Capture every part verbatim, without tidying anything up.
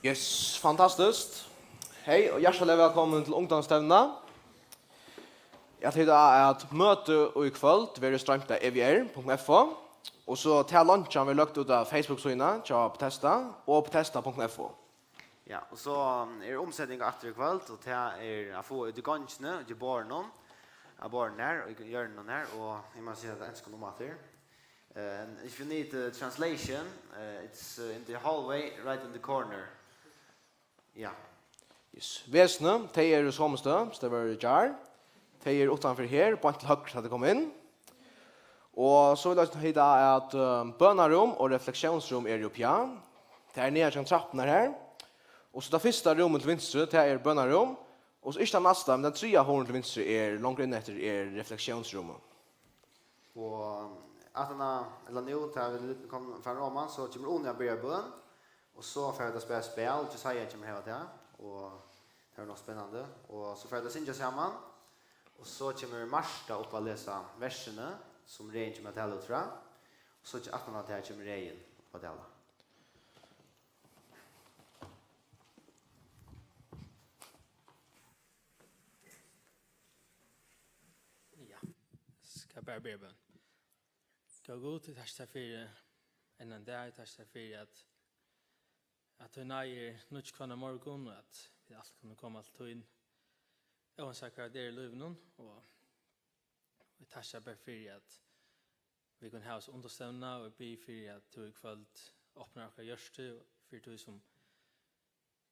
Yes, fantastiskt. Hei og hjartaliga vælkomin til ungdómsstevnuna. Eg ætli at, at møtið í kvøld verður stroymt av E V R punktum F O, og so tað leiðin verður løgd út á Facebook-síðuna hjá Bethesda og bethesda punktum F O. Ja, og so, um, er umseting aftur í kvøld, og tað er at fáa út í gongina, út í borðinum, á borðinum her, og í hjørnunum her, og eg má siga tað á enskum aftur. Uh, and if you need, uh, translation, uh, it's, uh, in the hallway, right in the corner. Ja. Yes. Vesnið, tey eru somu støð, sum tey vóru í gjár. Tey eru uttanfyri her, beint til høgru, tá tey koma inn. Og so vil eg eisini hitta at, eh, bønarúm og refleksjónsrúm eru uppi á. Tað er niðan gjøgnum trappurnar her. Og so tað fyrsta rúmið til vinstru, tað er bønarúm. Og so ikki tað næsta, men tað triðja hurðin til vinstru er, longur inn eftir, er refleksjónsrúmið. Og aftaná, ella nú, tá vit koma fram oman, so kemur Uni at biðja bøn. Og so fara vit at spæla spæl, Josiah kemur at hava tað, og tað er nokk spennandi. Og so fara vit at syngja saman, og so kemur Marta upp at lesa versini, sum Regin kemur at tala út frá. Og so aftaná tað kemur Regin upp at tala. Ja, skal bara biðja bøn. Góði Gud, eg takki tær fyri enn ein dag, eg takki tær fyri at at tú nær er nýggj hvønn morgun, og at vit alt kunnu koma til tín, óansæð hvar vit eru í lívinum, og vit takka bara fyri, at vit kunnu hava so undirstevnuna, og eg biði fyri, at tú í kvøld opnar okkara hjørtu fyri tí, sum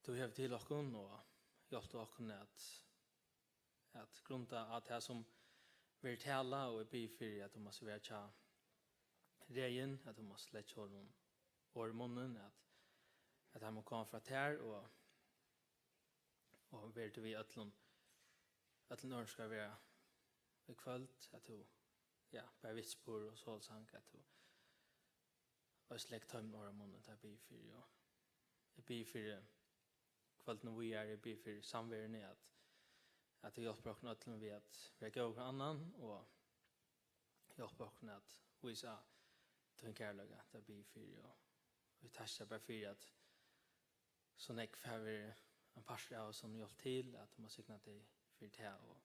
tú hevur til okkum, og hjálpir okkum at at grunda á tað, sum verður talað, og eg biði fyri, at tú mást vera hjá Regin, at tú mást leggja honum orð í munnin, at, at hann má koma frá tær, og, og verður tú við øllum, øllum orðum, skal vera í kvøld, at tú, ja, bara vitspur og solsang, at tú eisini legg teimum orð á munnin, tað biði eg fyri, og eg biði fyri kvøldinum víðari, eg biði fyri samveruni, at, at tú hjálpir okkum øllum við at vera góð hvør annan, og hjálpir okkum at vísa tín kærleika, tað biði eg fyri, og vit takka bara fyri, at so nógv hava verið ein partur av, sum hjálpt til, at tú má signa tey fyri tað, og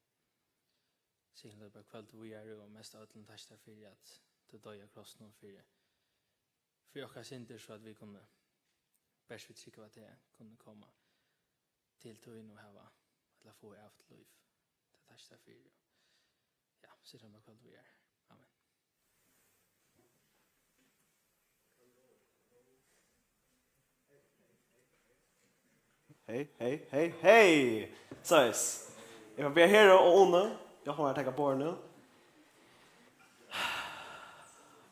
signa tey bara kvøldið víðari, og mest av øllum takka tær fyri, at tú doyði á krossinum fyri, fyri okkara syndir, so at vit kunnu, bert við trúgv á teg, kunnu koma til tín og hava, ella fáa ævigt lív. Tað takki tær fyri. Ja, sit hann bara kvøldið víðari. Amen. Hey, hey, hey, hey! Soleiðis. Eg má biðja Hera og Uni. Eg má taka borðini.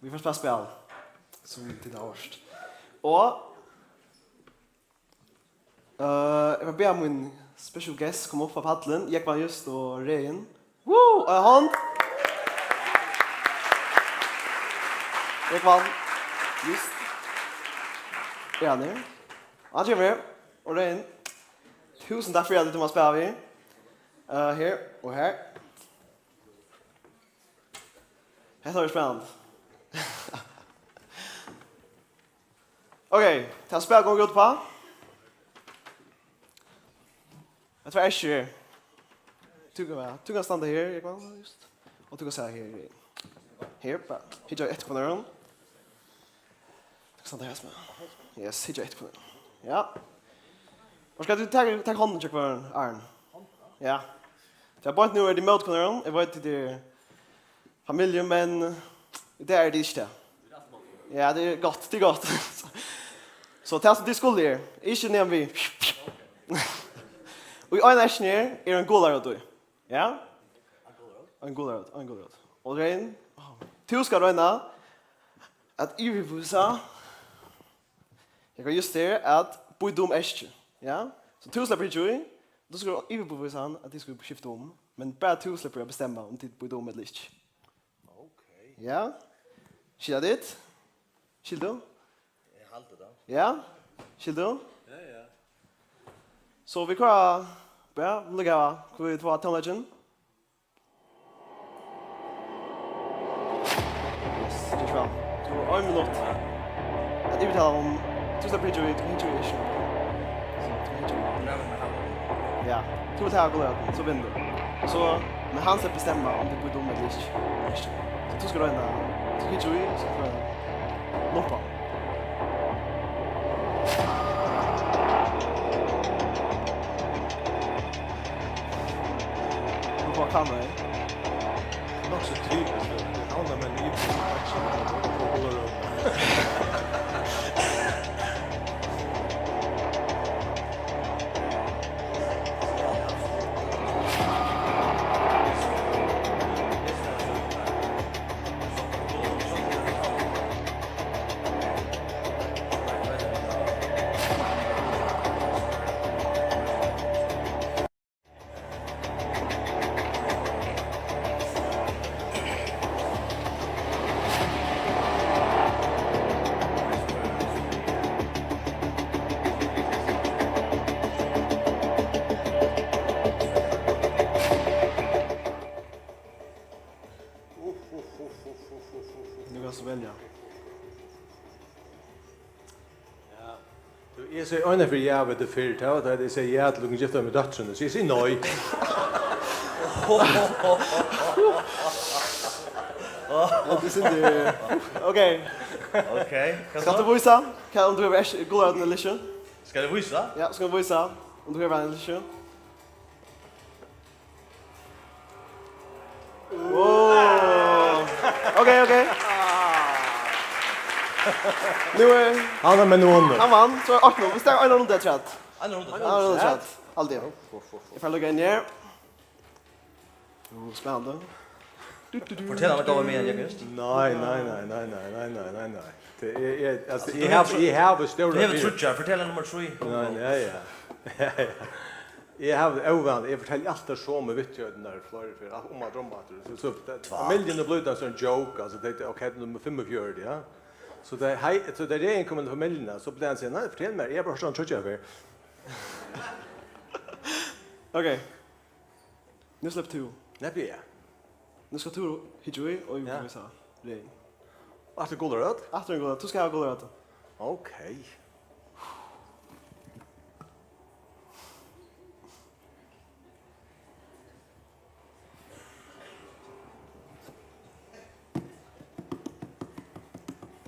Vit fara at spæla spæl, sum tit hava hoyrt. Og, eh, eg má biðja mín special guest koma upp á pallin. Jógvan Just og Regin. Woo! Og ein hond. Jógvan Just. Er hann her? Hann kemur. Og Regin. Túsund takk fyri, at tú mást spæla við. Eh, her og her. Hetta verður spennandi. Ok, tað spæl gongur út uppá. Hetta var Asher. Tú kann vera, tú kann standa her, Jógvan, just. Og tú kann sita her. Her, bara hyggja eftir hvønn annan. Tú kann standa her, sum er. Yes, hyggja eftir hvønn annan. Ja. Og skal tú taka, taka hondina hjá hvør annan? Ja. Tað er beint nú er tað móti hvønn annan. Eg veit, tað er familju, men tað er tað ikki, tað. Ja, tað er gott, tað er gott. So tað sum tit skulu er, ikki nema við. Og í ein Asher her er ein gularót í. Ja? Ein gularót, ein gularót. Og Regin, tú skalt royna at yvirvísa, eg kann just her, at býta um Asher. Ja? So tú sleppur ikki í, tú skalt yvirvísa hann, at tit skulu skifta um. Men bara tú sleppur at bestemma, um tit býta um ella ikki. Ok. Ja? Skilja tit? Skilur tú? Eg haldi tað. Ja? Skilur tú? Ja, ja. So vit koyra bara, lukka her, koyra vit tvær tónleikin. Yes, tað er bra. Tú hevur ein minutt at yvirtala um, tú sleppur ikki í, tú hevur ikki í. Ja, tú vilt hava gulrótina, so vinnur tú. So, men hann skal bestemma um tú býtur um ella ikki. Ikki. So tú skal royna, so hyggja í, so skal tú royna. Lumpa. Lumpa kamera. Nokk so typiskt, at tey havnarmenn í Íbúgvin, og gulrót. Nú kanst tú velja. Ja. Tú, eg sigi eina ferð ja við tí fyrr, tað var tá eg segði ja til at gifta meg við dóttrina, so eg sigi nei. Ja, tú sigur, ok. Ok, hvat so? Skalt tú vísa, hvat, um tú hevur gulrótina ella ikki? Skal eg vísa? Ja, skalt tú vísa, um tú hevur hana ella ikki. Wow. Ok, ok. Nú er hann er, men nú hann. Hann vann, so er eitt null. Vit standa ein runda afturat. Ein runda afturat. Ein runda afturat. Alltid. Eg fari at logga inn her. Nú, spennandi. Fortel hann, hvat var meðan, Jakob? Nei, nei, nei. Tað er, er, altso, eg havi, eg havi stóra... Tú hevur tríggjar, fortel hann nummar trý. Nei, nei, ja. Ja, ja. Eg havi óvan, eg fortelji altíð tær somu vitjurnar fleiri ferðir, um at drømma aftur. So, so, tað, tvakk. Familjan er blivin ein sånn joke, altso, tað er, ok, nummar fimmogfjøruti, ja. So tað er, hei, so tað er regin komin til familjuna, so blívur hann siga, nei, fortel mær, eg havi bara hoyrt hann tríggjar ferðir. Ok. Nú sleppur tú. Sleppi eg? Nú skalt tú hyggja í, og eg... Ja. Vísa regin. Aftur gulrót? Aftur ein gulrót. Tú skalt hava gulrót. Ok.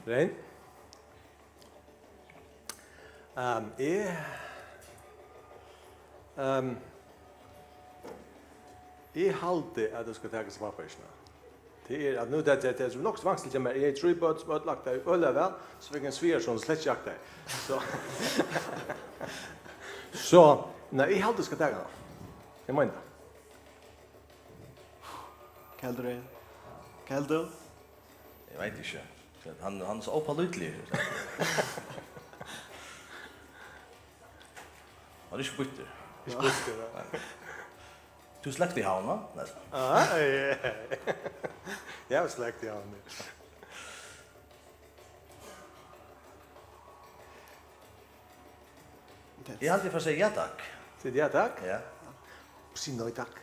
Regin? Ehm, eg, ehm, eg haldi, at tú skal taka hesa pápahúskjuna. Tað er, at nú, tað, tað, tað er nokk so vanskiligt hjá mær. Eg hevði trý børn, sum øll aktaðu øgiliga væl, so fekk ein svigersonur, sum slett ikki aktaði. So, so, nei, eg haldi, tú skal taka hana. Eg meini tað. Hvat heldur tú? Hvat heldur tú? Eg veit ikki. Hann, hann er so ópåliteligur. Hann er ikki býttur. Ikki býttur, nei. Nei. Tú slekti í Havn, va? Nei. Ah, ja. Eg havi slekt í Havn. Eg haldi, eg fari at siga ja takk. Sig ja takk? Ja. Sig nei takk.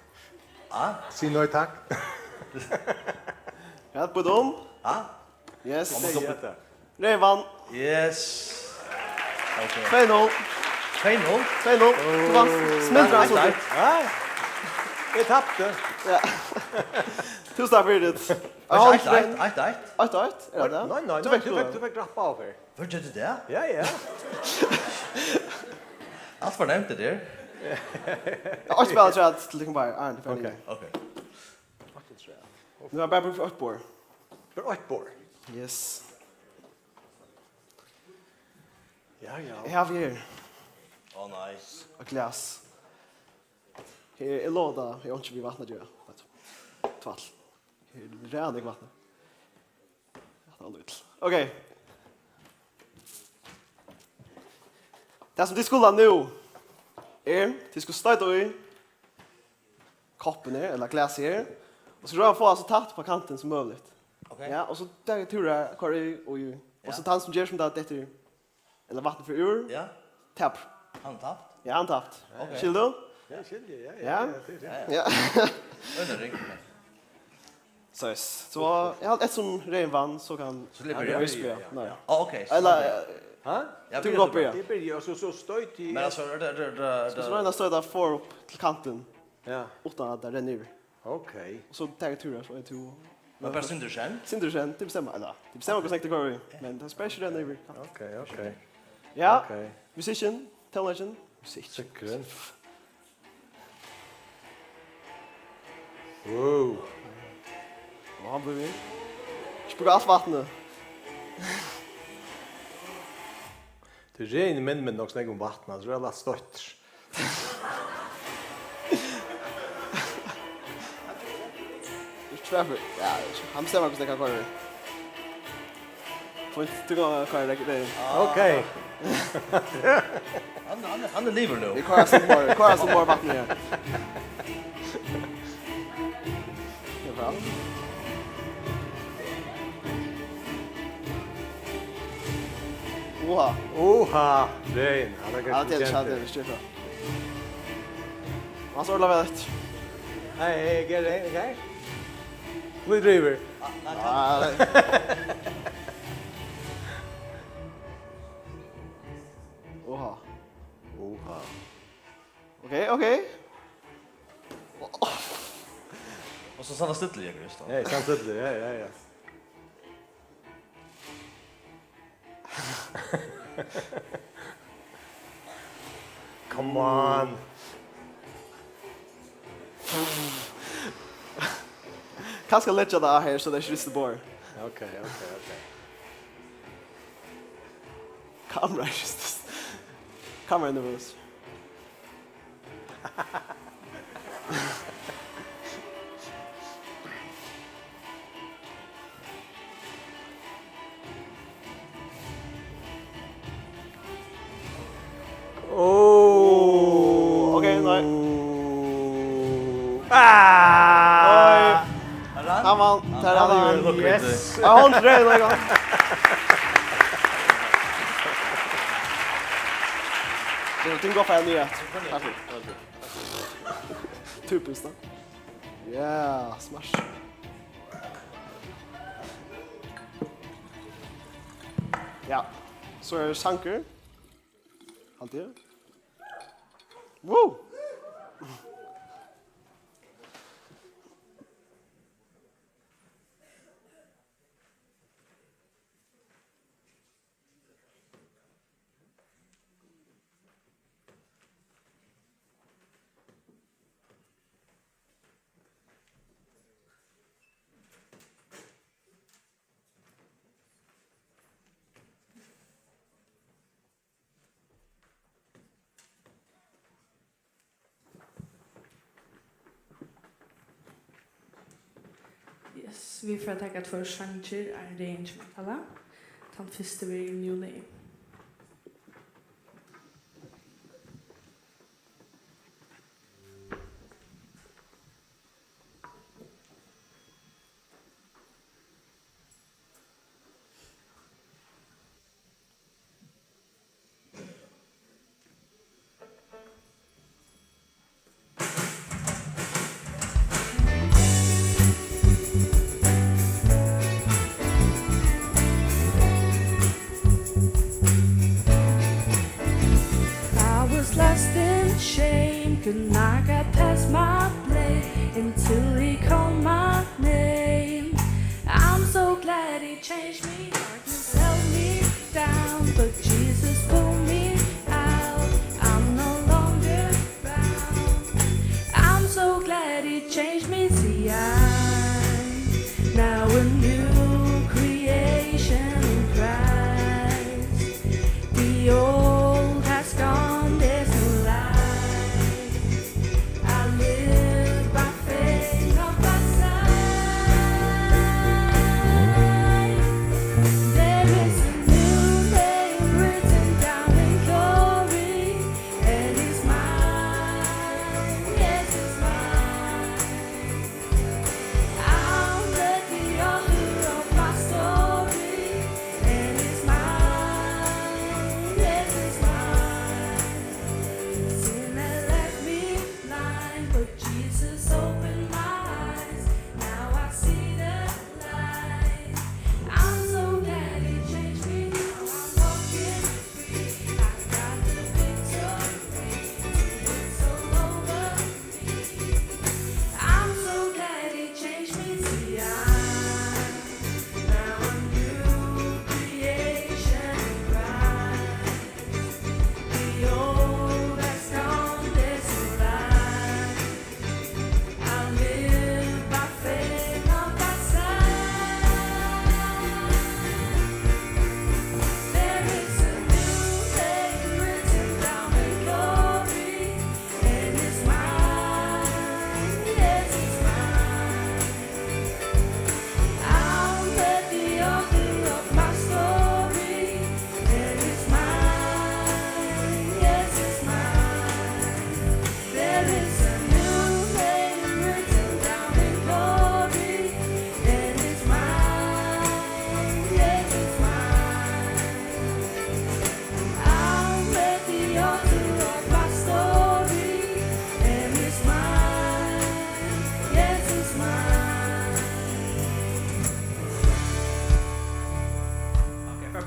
Ah? Sig nei takk. Ja, pardon. Ah? Yes. Hann má... Sig ja takk. Regin vann. Yes. Ok. Tvey null. Tvey null? Tvey null. Tú vanst. Smildra. Eitt eitt. Ja. Eg tapti. Ja. Túsund takk fyri tað. Eitt eitt, eitt eitt. Eitt eitt, er tað tað? Nei, nei, nei, tú fekk, tú fekk, tú fekk drappað av her. Hvat gjørdi tú tað? Ja, ja. Alt var nevnt, tað har. Ja, eitt spæl afturat til tykkum báðir. Áðrenn tit fara niður. Ok. Nú er bara brúk fyri eitt borð. Bara eitt borð? Yes. Ja, ja. Eg havi her. Ó, nei. Eitt glas. Her, eg lovi tær, eg havi einki við vatn at gera. Tvætl. Her er ræðuligt vatn. Hatta var lítið. Ok. Tað sum tit skulu nú er, tit skulu stoyta í koppin her, ella glasið her, og skulu royna at fáa so tætt upp á kantin sum møguligt. Ok. Ja, og so tekur tú tað, koyr í, og í, og so... Ja. Tann sum ger sum tað dettur, ella vatnið fer úr. Ja. Tapar. Hann tapar? Ja, hann tapar. Ok. Skilur tú? Ja, skilji, ja, ja, ja, tað er... Ja. Ja. Øgiliga ringt. So, yes. So, eg helt, eftersom Regin vann, så kan... Så slipper jeg. Ja, ja, ja. Nei. Ah, ok, so... Eller, ha? Ja, tú byrjar, kan byrja. Eg byrji, og so, so stoyti eg. Men altso, er tað, er tað, er tað, skal eg royna at stoyta for upp til kantin? Ja. Utan at tað rennur yvir. Ok. Og so taka eg túrar, so er tú... Men bara sindur sen? Sindur sen, tað bestemma, eller, tað bestemma, hvussu nógv tað koyrir í, men tað skal bara ikki renna yvir. Ok, ok. Ja. Ok. Musician, tónleikin. Musician. Wow. Og hann blívur við. Ikki brúka alt vatnið. Tað er Regin, men, men nokk snakk um vatn, altso, er lætt stoytt. Ikki tvær fyri. Ja, hann bestemmer, hvussu tað kann koyra. Fínt, tú kann koyra teg. Ok. Hann, hann, hann er liðugur nú. Vit koyra sum mor, koyra sum mor vatn her. Tað er bra. Oha. Oha, Regin. Hann er... Ja, tað er kanska skjótt, tað er skjótt. Hann slær væl eftir. Hey, hey, get it, okay? Blue Driver. Ah, nei. Oha. Oha. Ok, ok. Og so satt hann stillur, just. Ja, satt stillur, ja, ja, ja. Come on. Kanska leggja tað á her, so tað ikki ristir borð. Ok, ok, ok. Kamera er just... Kamera er nervøs. Oh. Ok, nei. Ah! Oi. Hann vann. Hann vann. Yes. Hann vann. Hann vann. Tú kanst gott fara niður aftur. Takk fyri. Typiskt, da. Ja, smash. Ja, so er sangur. Haldi eg. Woo! Yes, vit fara at taka tveir sangir, áðrenn Regin kemur at tala. Tann fyrsti verður New Name.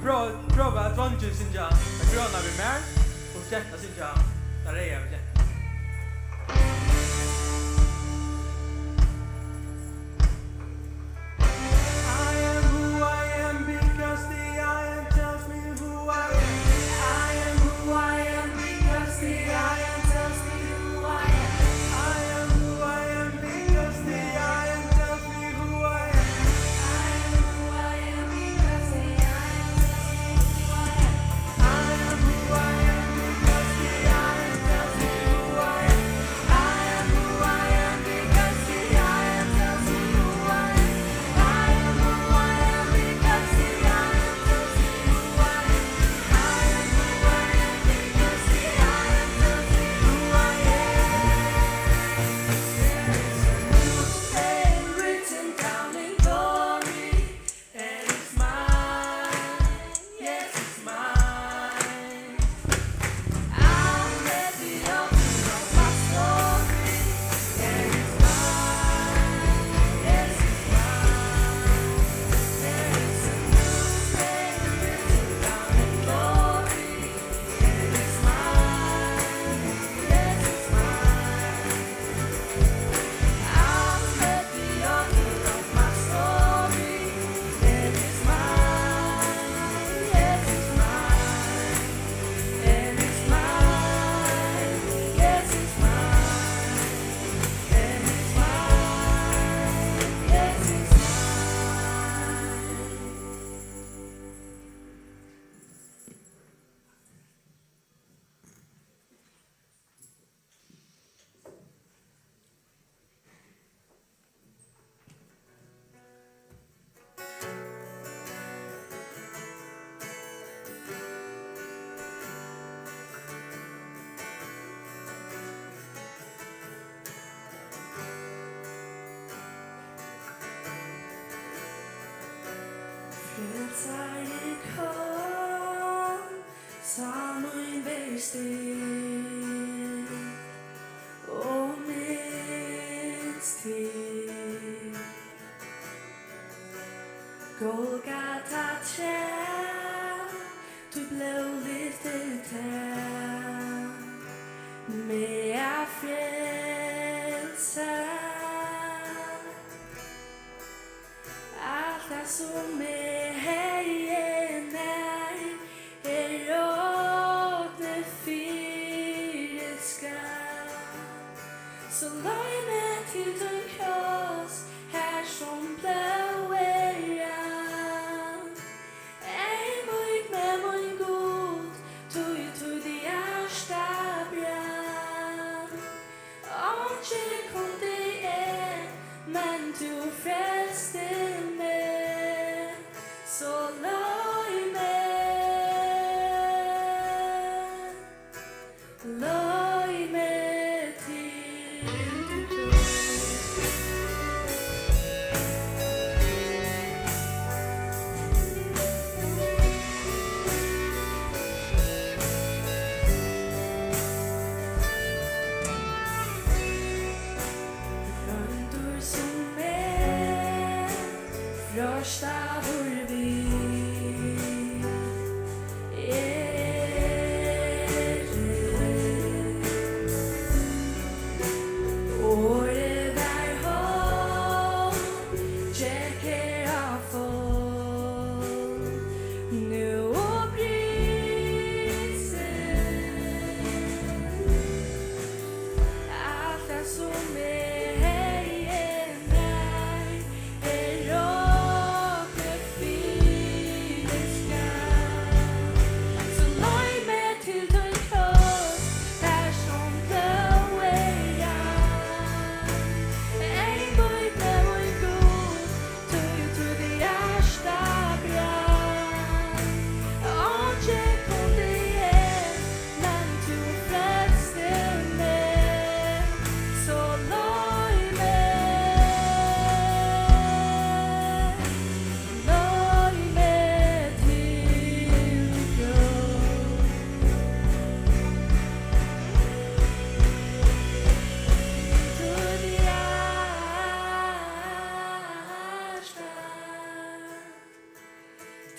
Prøva, prøva at dreingir syngja tað grøna við mær, og gentur syngja tað reyða við gentur. I am who I am because the I am tells me who I am. I am who I am because the I am tells me who I am. I am who I am because the I am tells me who I am. I am who I am because the I am tells me who I am. I am who I am because the I am tells me who I am. I am who I am because the I am tells me who I am. I am who I am because the I am tells me who I am. I am who I am because the I am tells me who I am. There is a new day written down in glory. And it's mine, yes, it's mine. I'll let the author of my story. And it's mine, yes, it's mine. There is a new day written down in glory. And it's mine, yes, it's mine. Frelsari kom, sá mín verð stig og minst til. Golgata træ, títt blóð lyftir tað meg at frelsa. Alt tað, sum eg hevði nær, er roknað fyri skatt. So leið meg til tín kross, har sum blóð er rænt. Eyðmýk meg, mín Gud, tí títt hjarta brann. Einki kundi eg, men tú frelsti meg. So leið meg, leið meg til tín. Royndur sum eg, freistaður við eri. Orðið var hold, gekk her á fold, nú og prisin. Alt tað, sum eg hevði nær, er roknað fyri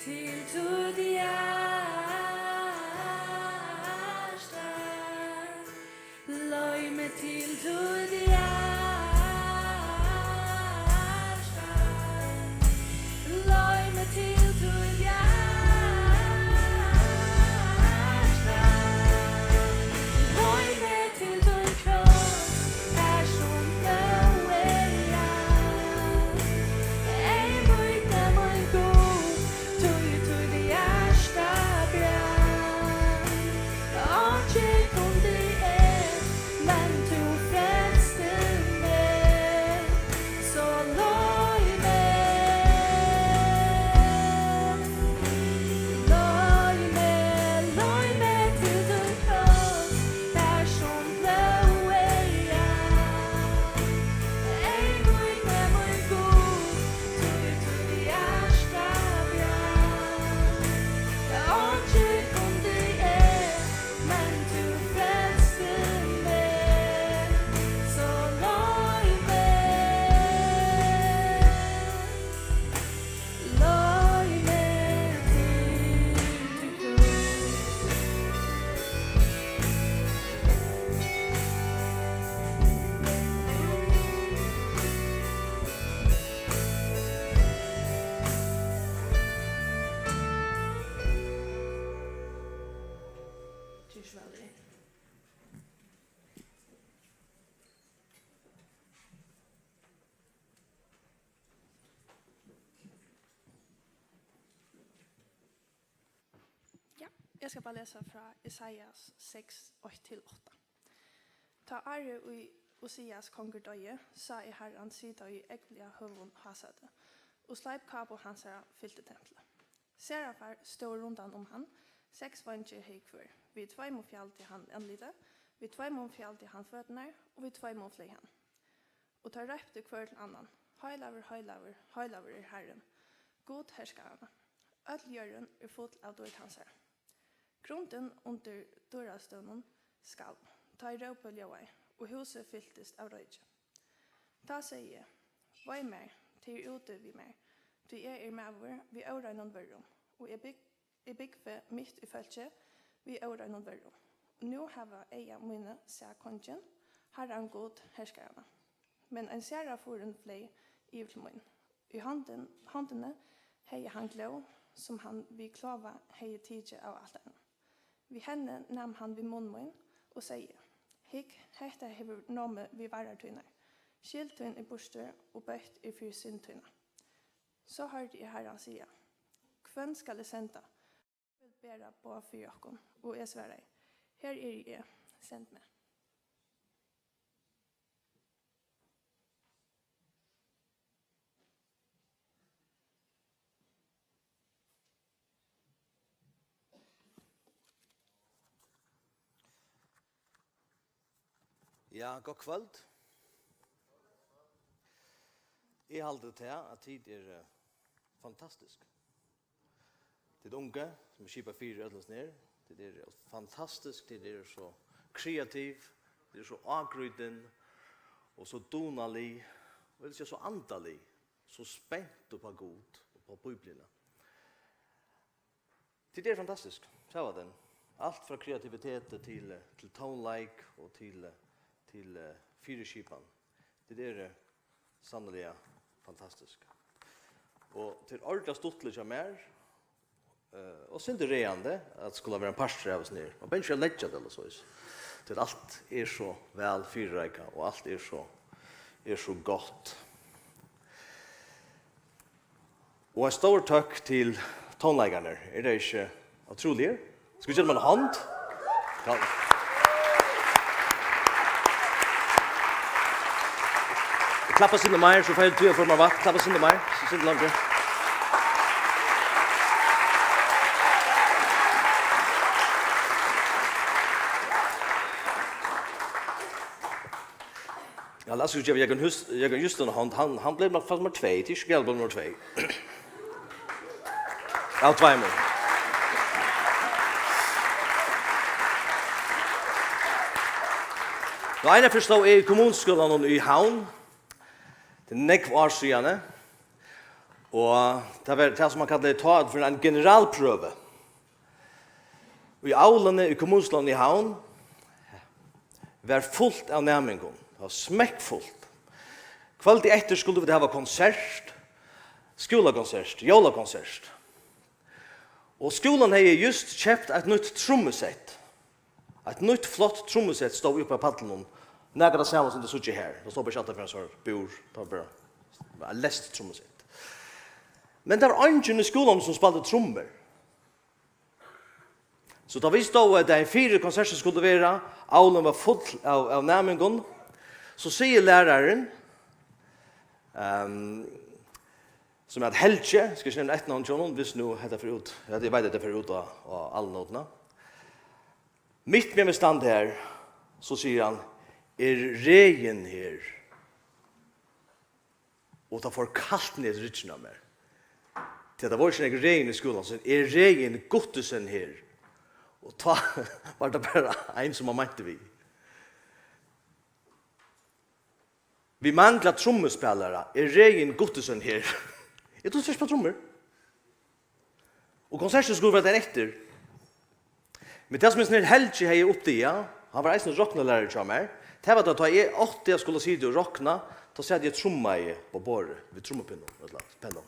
Til títt hjarta. Leið meg til títt hjarta. Leið meg til títt hjarta. Leið meg til tín kross, har sum blóðið rann. Eyðmýk meg, mín Gud, tí í títt hjarta brann. Einki kundi eg, men tú frelsti meg. So leið meg, leið meg, leið meg til tín kross, har sum blóðið rann. Eyðmýk meg, mín Gud, tí í títt hjarta brann. Einki kundi eg, men tú frelsti meg. So leið meg, leið meg til títt hjarta. Ger so væl, Erik. Ja, eg skal bara lesa frá Esaias seks, eitt til átta. Tá árið, ið Usias kongur doyði, sá eg Harran sita í ógvuliga høgum hásæti, og sleip kápu hansara fylti templið. Serafar stóðu rundan um hann, seks veingir hevði hvør. Við tveimum fjaldi hann andlitið, við tveimum fjaldi hann føturnar, og við tveimum fleyg hann. Og teir róptu hvør til annan: Heilagur, heilagur, heilagur er Harrin, Gud herskaranna. Øll jørðin er full av dýrd hansara. Grundin undir dýrastøðnum skalv, tá ið rópið ljóðaði, og húsið fyltist av reyki. Tá segði eg: Vei mær, tað er úti við mær, tí eg eri maður við óreinum vørrum, og eg bygg-, eg búgvi mitt í fólki við óreinum vørrum. Og nú hava eyga míni sæð Kongin, Harran Gud herskaranna. Men ein serafur fleyg yvir til mín. Í hondin-, hondini hevði hann glóð, sum hann við kláva hevði tikið av altarinum. Við henni nam hann við munn mín og segði: Hygg, hetta hevur nomið við varrar tínar. Skyld tín er burtur, og bøtt er fyri synd tína. So hoyrdi eg Harran siga: Hvønn skal eg senda? Vil bera boð fyri okkum. Og eg svaraði: Her eri eg, send meg. Ja, gott kvøld. Eg haldi tað, at tit eru, eh, fantastisk. Tit ungu, sum er skipað fyri øllum sum er, tit eru fantastisk, tit eru so kreativ, tit eru so ágrýtin og so dugnalig, og eg vil siga so andalig, so spent upp á Gud, upp á Bíbliuna. Tit eru fantastisk, tað var tað. Alt frá kreativiteti til, til tónleik og til, til, eh, fyriskipan. Tit eru sanniliga fantastisk. Og tað er ordiliga stuttligt hjá mær, eh, og sindur ræðandi at skula vera ein partur av hesum her. Man bangin fyri at leggja tað ella soleiðis. Tí at alt er so væl fyrireikað, og alt er so, er so gott. Og ein stór tøkk til tónleikararnar. Er tað ikki ótrúligt? Skal vit geva teimum eina hond? Ja. Klappa sindur meir, so fái eg tíð at fáa mær vatn. Klappa sindur meir, so sindur longri. Ja, lat okkum geva Jørgen Hus-, Jørgen Justin eina hond. Hann, hann bleiv nokk fast nummar tvey. Tað er ikki galið, bleiv nummar tvey. Av tveimum. Tá einaferð stóð eg í kommunuskúlanum í Havn. Tað er nógv ár síðani. Og tað var tað, sum man kallaði tá fyri ein generalprøvu. Í Avlini í Kommunuskúlanum í Havn var fult av næmingum. Tað var smekkfult. Kvøldið eftir skuldu vit hava konsert, skúlakonsert, jólakonsert. Og skúlin hevði júst keypt eitt nýtt trummusett. Eitt nýtt, flott trummusett stóð uppi á pallinum. Nakað tað sama sum tit síggja her. Tað stóð bara ikki aftan fyri ein stóran búr. Tað var bara eitt leyst trummusett. Men tað var eingin í skúlanum sum spældi trummur. So tá vit stóðu har dagin fyri konsertin skuldi vera, avlin var full av, av næmingum, so sigur lærarin, ehm, sum æt Helgi, skal ikki nevna eftirnavn hjá honum, viss nú hetta fer út, ja, eg veit, hetta fer út á, á alnótina. Mitt meðan vit standa har, so sigur hann: "Er regin her?" Og tað fór kalt niður eftir rygginum á mær. Tí at tað vóru ikki nógv regin í skúlanum, so: "Er Regin Guttesen her?" Og tá var tað bara ein, sum hann meinti við. "Vit mangla trummuspælara. Er Regin Guttesen her?" Eg dugdi ikki at spæla trummur. Og konsertin skuldi vera dagin eftir. Men tað, sum hesin her Helgi hevði uppdagað, hann var eisini roknalærari hjá mær, tað var, tá, tá eg átti at skula sita og rokna, tá sat eg og trummaði á borðið við trummupinnum, ella pennum.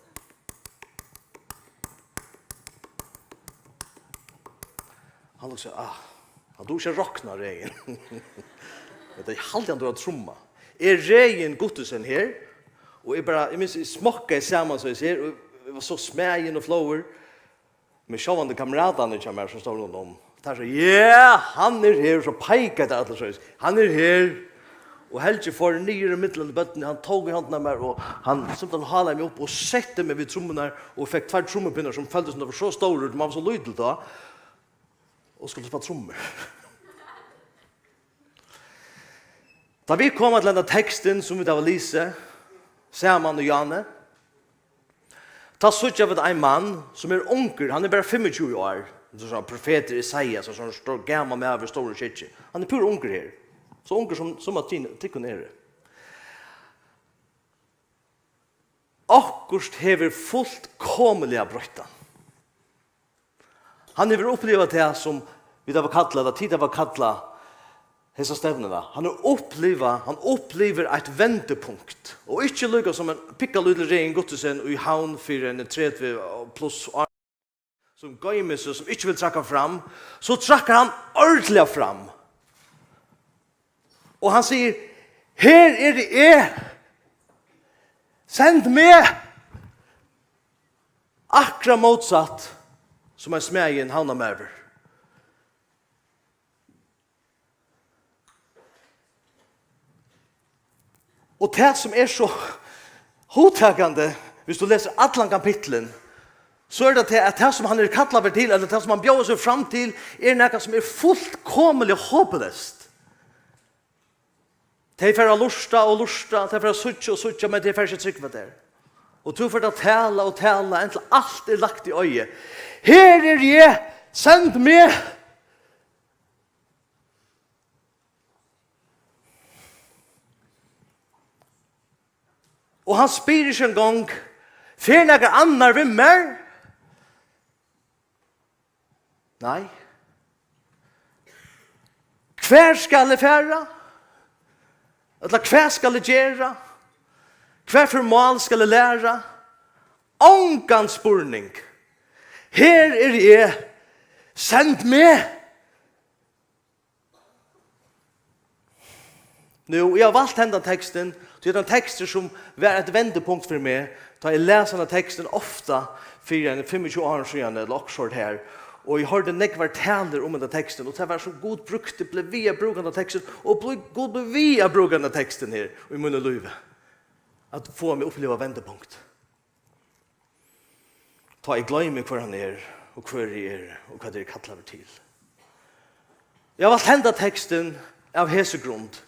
Hann hugsaði: "Ah, hann dugir ikki at rokna, Regin." Men tað haldi hann dugir at trumma. "Er Regin Guttesen her?" Og eg bara, eg minnist, eg smokkaði saman, so eg sigi, og eg var so smæðin og flóur. Men sjálvandi kameratarnir hjá mær, sum stóðu rundan um, teir søgdu: "Ja, hann er her." So peikaðu teir allir soleiðis: "Hann er her." Og Helgi fór niður ímillum børnini, hann tók í hondina á mær, og hann simpelthen halaði meg upp og setti meg við trummurnar, og fekk tveir trummupinnar, sum føltust sum teir vóru so stórir, tí mann var so lítil tá, og skuldi spæla trummur. Tá vit koma til hendan tekstin, sum vit hava lisið saman í Jane, tá síggja vit ein mann, sum er ungur, hann er bara fimmogtjúgu ár. Tað er so profetur Esaias, so ein stór, gamal maður við stórum skeggi. Hann er púra ungur her. So ungur sum, sum at tit, tykkum eru. Okkurt hevur fullkomiliga broytt hann. Hann hevur upplivað tað, sum vit hava kallað, ella tit hava kallað hesa stevnuna. Hann hevur upplivað, hann upplivir eitt vendipunkt. Og ikki líka sum ein pikkalítil Regin Guttesen í Havn fyri eini tretivu pluss ár, sum goymir seg, sum ikki vil traðka fram, so traðkar hann ordiliga fram. Og hann sigur: "Her eri eg. Send meg." Akkurát mótsatt sum ein smæðin havnarmaður. Og tað, sum er so hugtakandi, viss tú lesur allan kapitlin, so er tað tað, at tað, sum hann er kallaður til, ella tað, sum hann bjóðar seg fram til, er nakað, sum er fullkomiliga hopuleyst. Tey fara at lurta og lurta, tey fara at síggja og síggja, men tey fara ikki at trúgva tær. Og tú fert at tala og tala, inntil alt er lagt í oyði. "Her eri eg, send meg!" Og hann spyr ikki eingong: "Fer nakar annar við mær?" Nei. Hvar skal eg fara? Ella hvat skal eg gera? Hvat fyri mál skal eg læra? Ongan spurning. Her eri eg. Send meg. Nú, eg havi valt hendan tekstin, tí hetta er ein tekstur, sum var eitt vendipunkt fyri meg, tá eg las hendan tekstin ofta fyri ein fimmogtjúgu árum síðan, ella okkurt sovorðið her, og eg hoyrdi nógvar talur um hendan tekstin, og tað var sum Gud brúkti, bleiv við at brúka hendan tekstin, og bleiv, Gud bleiv við at brúka hendan tekstin her í mínum lívi, at fáa meg at uppliva vendipunkt. Tá eg gloymi, hvør hann er, og hvør eg eri, og hvat eg eri kallaður til. Eg havi valt henda tekstin av hesi grund.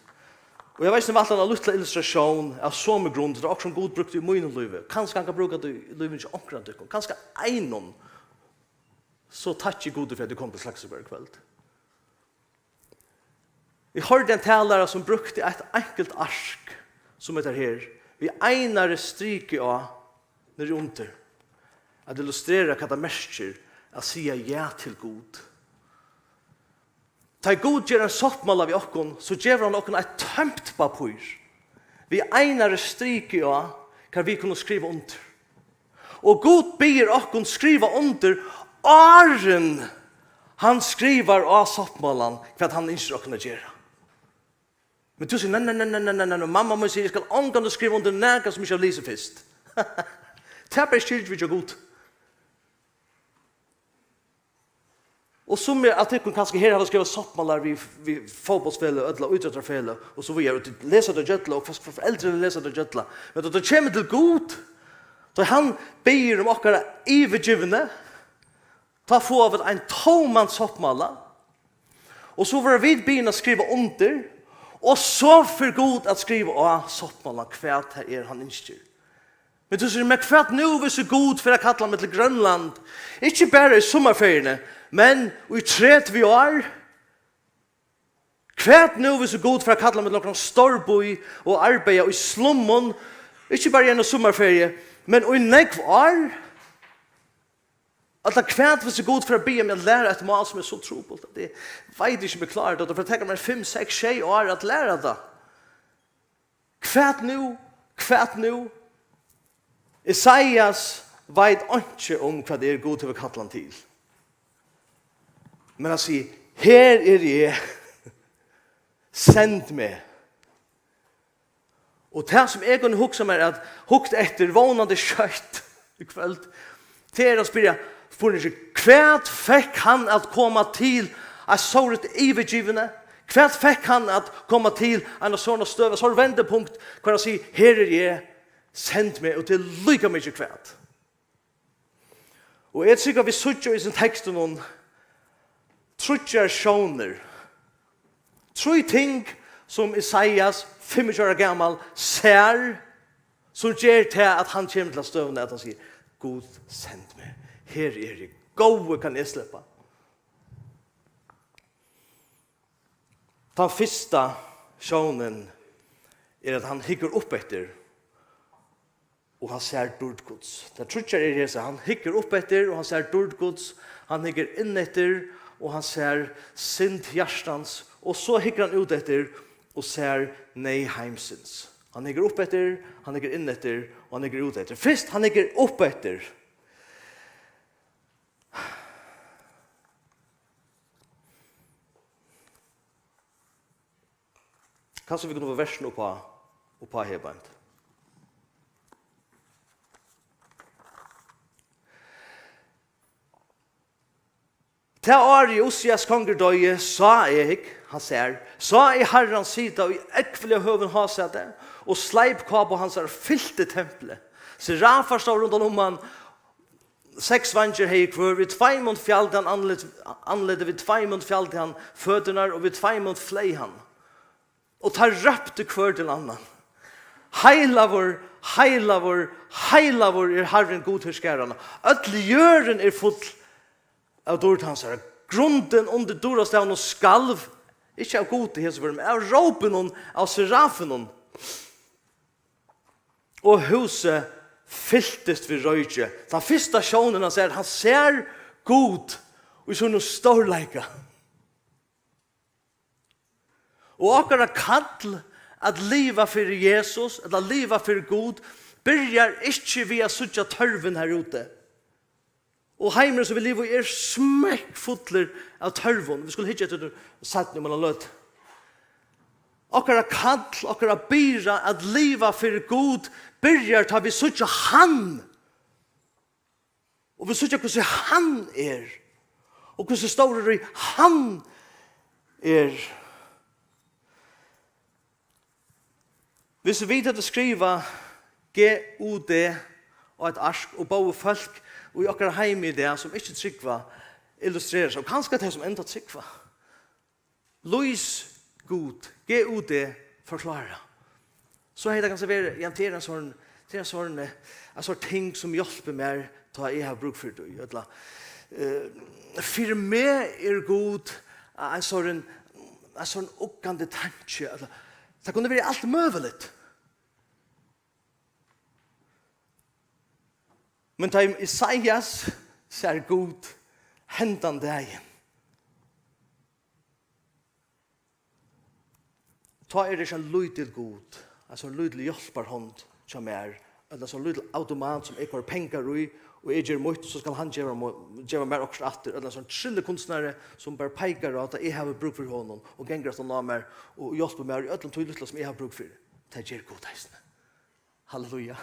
Og eg havi eisini valt eina lítla illustratión av somu grund, tað er okkurt, sum Gud brúkti í mínum lívi. Kanska hann kann brúka tað í lívinum hjá onkrum av tykkum. Kanska einum. So takki Gudi fyri, at eg kom til Klaksvíkar í kvøld. Eg hoyrdi ein talara, sum brúkti eitt enkelt ark, sum hetta her, við einari striku á, niðri undir, at illustrera, hvat tað merkir at siga ja til Gud. Tá ið Gud ger ein sáttmála við okkum, so gevur hann okkum eitt tómt pappír við einari striku á, hvar vit kunnu skriva undir. Og Gud biður okkum skriva undir, áðrenn hann skrivar á sáttmálan, hvat hann ynskir okkum at gera. Men tú sigur, nei, nei, nei, nei, nei, nei, nei, nei. Mamma mín sigur, eg skal ongantíð skriva undir nakað, sum eg ikki havi lisið fyrst. Tað er bara ikki við Gud. Og sum er, at tykkum kanska her hava skrivað sáttmálar við, við fótbóltsfeløg, ella ítróttarfeløg, og so víðari. Og tit lesa tað gjølla, og fos-, foreldrini lesa tað gjølla. Men tá tað kemur til Gud, tá hann biður um okkara yvirgivni, tá fáa vit ein tóman sáttmála, og so verða vit biðin at skriva undir, og so fer Gud at skriva á sáttmálan, hvat tað er, hann ynskir. Men tú sigur, men hvat nú, hvis Gud fer at kalla meg til Grønland? Ikki bara í summarferiuni, men í tretivu ár? Hvat nú, hvis Gud fer at kalla meg til onkran stórbý og arbeiða í slummum, ikki bara í eina summarferiu, men í nógv ár? Ella hvat, hvis Gud fer at biðja meg at læra eitt mál, sum er so trupult, at eg veit ikki, um eg klári tað, og tað fer at taka mær fimm, seks, sjey ár at læra tað? Hvat nú? Hvat nú? Esaias veit einki um, hvat er Gud hevur kallað hann til. Men hann sigur, her eri eg, send meg. Og tað, sum eg kundi hugsa mær at hugt eftir, vónandi skjótt í kvøld, tað er at spyrja spurningin, hvat fekk hann at koma til eitt sovorðið yvirgivni? Hvat fekk hann at koma til eina sovorðna støðu, sovorðið vendipunkt, hvar hann sigur, her eri eg, send meg, og tað er líka mikið hvat. Og eg trúgvi, at vit síggja í hesum tekstunum tríggjar sjónir. Trý ting, sum Esaias, fimmogtjúgu ára gamal, sær, sum ger tað, at hann kemur til støðuna, at hann sigur, Gud, send meg. Her eri eg. Góði, kann eg sleppa? Tann fyrsta sjónin er, at hann hyggur upp eftir, og hann sær dýrd Guds. Tað tríggjar er hesa, hann hyggur upp eftir, og hann sær dýrd Guds, hann hyggur inn eftir, og hann sær synd hjartans, og so hyggur hann út eftir og sær neyð heimsins. Hann hyggur upp eftir, hann hyggur inn eftir, og hann hyggur út eftir. Fyrst hann hyggur upp eftir. Kanska vit kunnu fáa versini uppá, uppá her beint. Tað árið Ussias kongur doyði, sá eg, hann sær, sá eg Harran sita í ógvuliga høgum hásæti, og sleipkápa hansara fylti templið. Serafar stóðu rundan um hann, seks veingir hevði hvør, við tveimum fjaldi hann andlit, andlitið, við tveimum fjaldi hann føturnar, og við tveimum fleyg hann. Og teir róptu hvør til annan: Heilagur, heilagur, heilagur er Harrin, Gud herskaranna. Øll jørðin er full av dýrd hansara. Grundin undir durastavinum skalv, ikki av Gudi hesa ferð, men av rópinum av serafinum. Og húsið fyltist við royki. Tann fyrsta sjónin hann sær, hann sær Gud í sínum stórleika. Og okkara kall at liva fyri Jesus, ella liva fyri Gud, byrjar ikki við at síggja tørvin har úti. Og heimurin, sum vit liva í, er smekkfullur av tørvum. Vit skulu hyggja eftir tí seinni um eina løtu. Okkara kall, okkara byrða at liva fyri Gud, byrjar, tá vit síggja hann. Og vit síggja, hvussu hann er, og hvussu stórur í hann er. Hvis vit høvdu skrivað G U D á eitt ark og bóðu fólk í okkara heimi í dag, sum ikki trúgva, illustrera seg, og kanska tey, sum enntá trúgva, lýs Gud, G U D, forklára, so hevði tað kanska verið, ja, tað er ein sånn, tað er ein sånn, eh, ein sånn ting sum hjálpir mær, tá eg havi brúk fyri tí. Ella, eh, fyri meg er Gud ein sånn, ein sånn uggandi tanki. Ella, tað kundi verið alt møguligt. Men tá Esaias sær Gud hendan dagin, tá er tað ikki ein lítil Gud, ein sånn lítil hjálparhond hjá mær, ella ein sånn lítil automat sum eg koyri pengar í, og eg geri mítt, so skal hann geva mo-, geva mær okkurt aftur, ella ein sånn tryllikunstnari sum bara peikar á at eg havi brúk fyri honum og gongur aftan á mær og hjálpir mær í øllum tí lítla sum eg havi brúk fyri. Tað ger Gud eisini. Halleluja.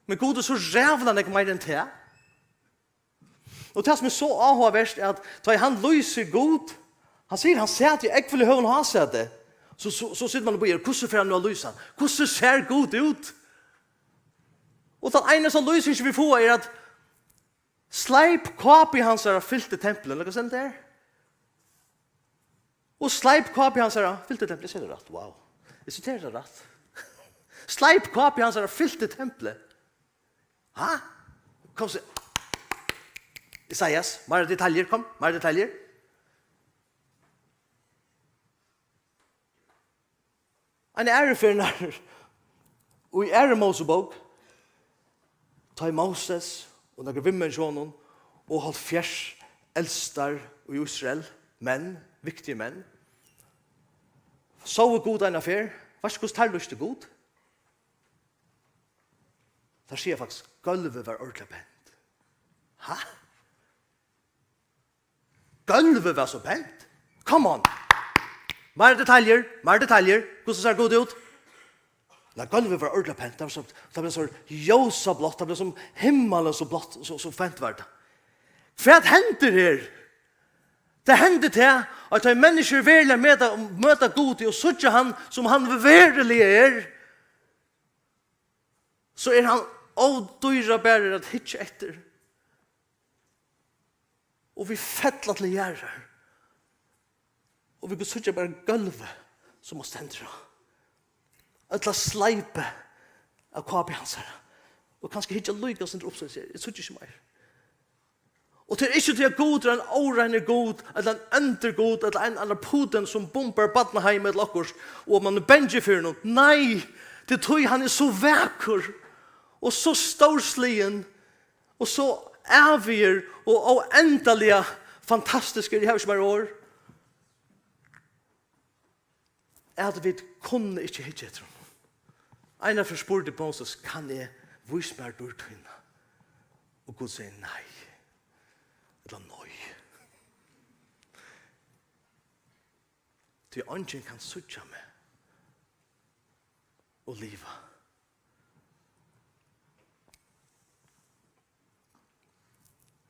Men Gud er so ræðuliga nógv meira enn tað. Og tað sum er so áhugavert, er at tá ið hann lýsir Gud, hann sigur, hann sat í ógvuliga høgum hásæti. So, so, so situr mann og býr, hvussu fer hann nú at lýsa hann? Hvussu sær Gud út? Og tann einasta lýsingin vit fáa er at sleip kápi hansara fylti templið. Lat okkum senda tað her. Og sleip kápi hansara fylti templið. Eg sigi tað rætt, wow. Eg siteri tað rætt. Sleip kápi hansara fylti templið. Ha? Kom so. Esaias, meira detaljer, kom, meira detaljer. Ein aðru ferð nær, í aðru Mósebók, tá ið Móses og nakrir vinmenn hjá honum og hálvfjerðs eldstar í Ísrael, menn, viktigir menn, sóu Gud eina ferð, veitst tú hvussu teir lýstu Gud? Teir siga faktiskt, gólvið var ordiliga pent. Ha? Gólvið var so pent? Come on! Meir detaljer, meir detaljer. Hvussu sær Gud út? Nei, gólvið var ordiliga pent. Tað var so, tað var so ljósablátt, tað var sum himmalin so blátt, so, so pent var tað. Hvat hendir her? Tað hendir tað, at tá menniskjur veruliga møta, møta Gudi og síggja hann, sum hann veruliga er, so er hann ov dýrabær at hyggja eftir. Og vit fella til jarðar. Og vit kunnu síggja bara gólvið, sum hann stendur á. Ella sleipið av kápu hansara. Og kanska hyggja líka eitt sindur upp, so eg sigi, eg síggi ikki meir. Og tað er ikki tí at Gud er ein óreinur Gud, ella ein óndur Gud, ella ein annar Putin sum bumbar barnaheim ella okkurt, og man er bangin fyri honum. Nei, tað er tí hann er so vakur, og so stórsligin, og so ævigur, og óendaliga fantastiskur, eg havi ikki meir orð, at vit kunnu ikki hyggja eftir honum. Einaferð spurdi Móses, kann eg vísa mær dýrd tína? Og Gud segði nei. Ella nei. Tí eingin kann síggja meg og liva.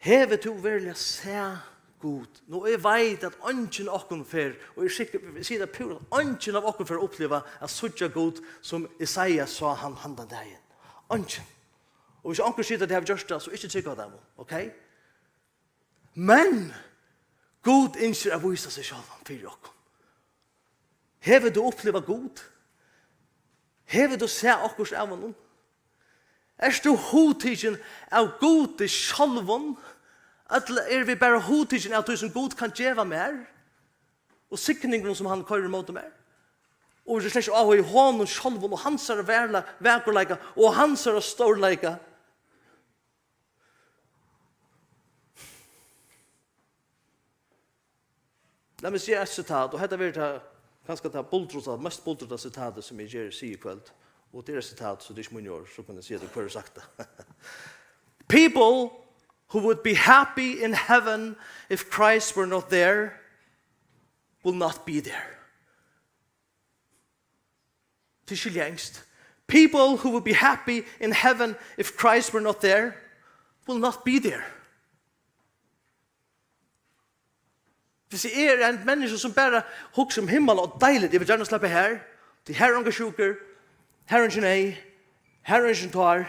Hevur tú veruliga sæð Gud? Nú, eg veit, at eingin av okkum fer, og eg sikri, eg sigi tað púra, eingin av okkum fer at uppliva at síggja Gud, sum Esaias sá hann handan dagin. Eingin. Og hvis onkur sigur at tey hava gjørt tað, so ikki trúgva teimum, ok? Men Gud ynskir at vísa seg sjálvan fyri okkum. Hevur tú upplivað Gud? Hevur tú sæð okkurt av honum? Ert tú hugtikin av Gudi sjálvum? Ella eru vit bara hugtikin av tí, sum Gud kann geva mær, og signingunum, sum hann koyrir ímóti mær? Og eg eri slett ikki áhugað í honum sjálvum og hansara varla-, vakurleika og hansara stórleika. Lat meg siga eitt sitat, og hetta verður tað, kanska tað buldruta, mest buldruta sitatið, sum eg geri, sigi í kvøld. Og tað er eitt sitat, so tað er ikki míni orð, so kann eg siga tað, hvør hevur sagt tað. People who would be happy in heaven if Christ were not there will not be there. Tit skilja enskt. People who would be happy in heaven if Christ were not there will not be there. Hvis eg eri ein menniskja sum bara hugsar um himmal og deiligt, eg vil gjarna sleppa her, tí her eru ongar sjúkur, her eru eingin neyð, her eru eingin tár,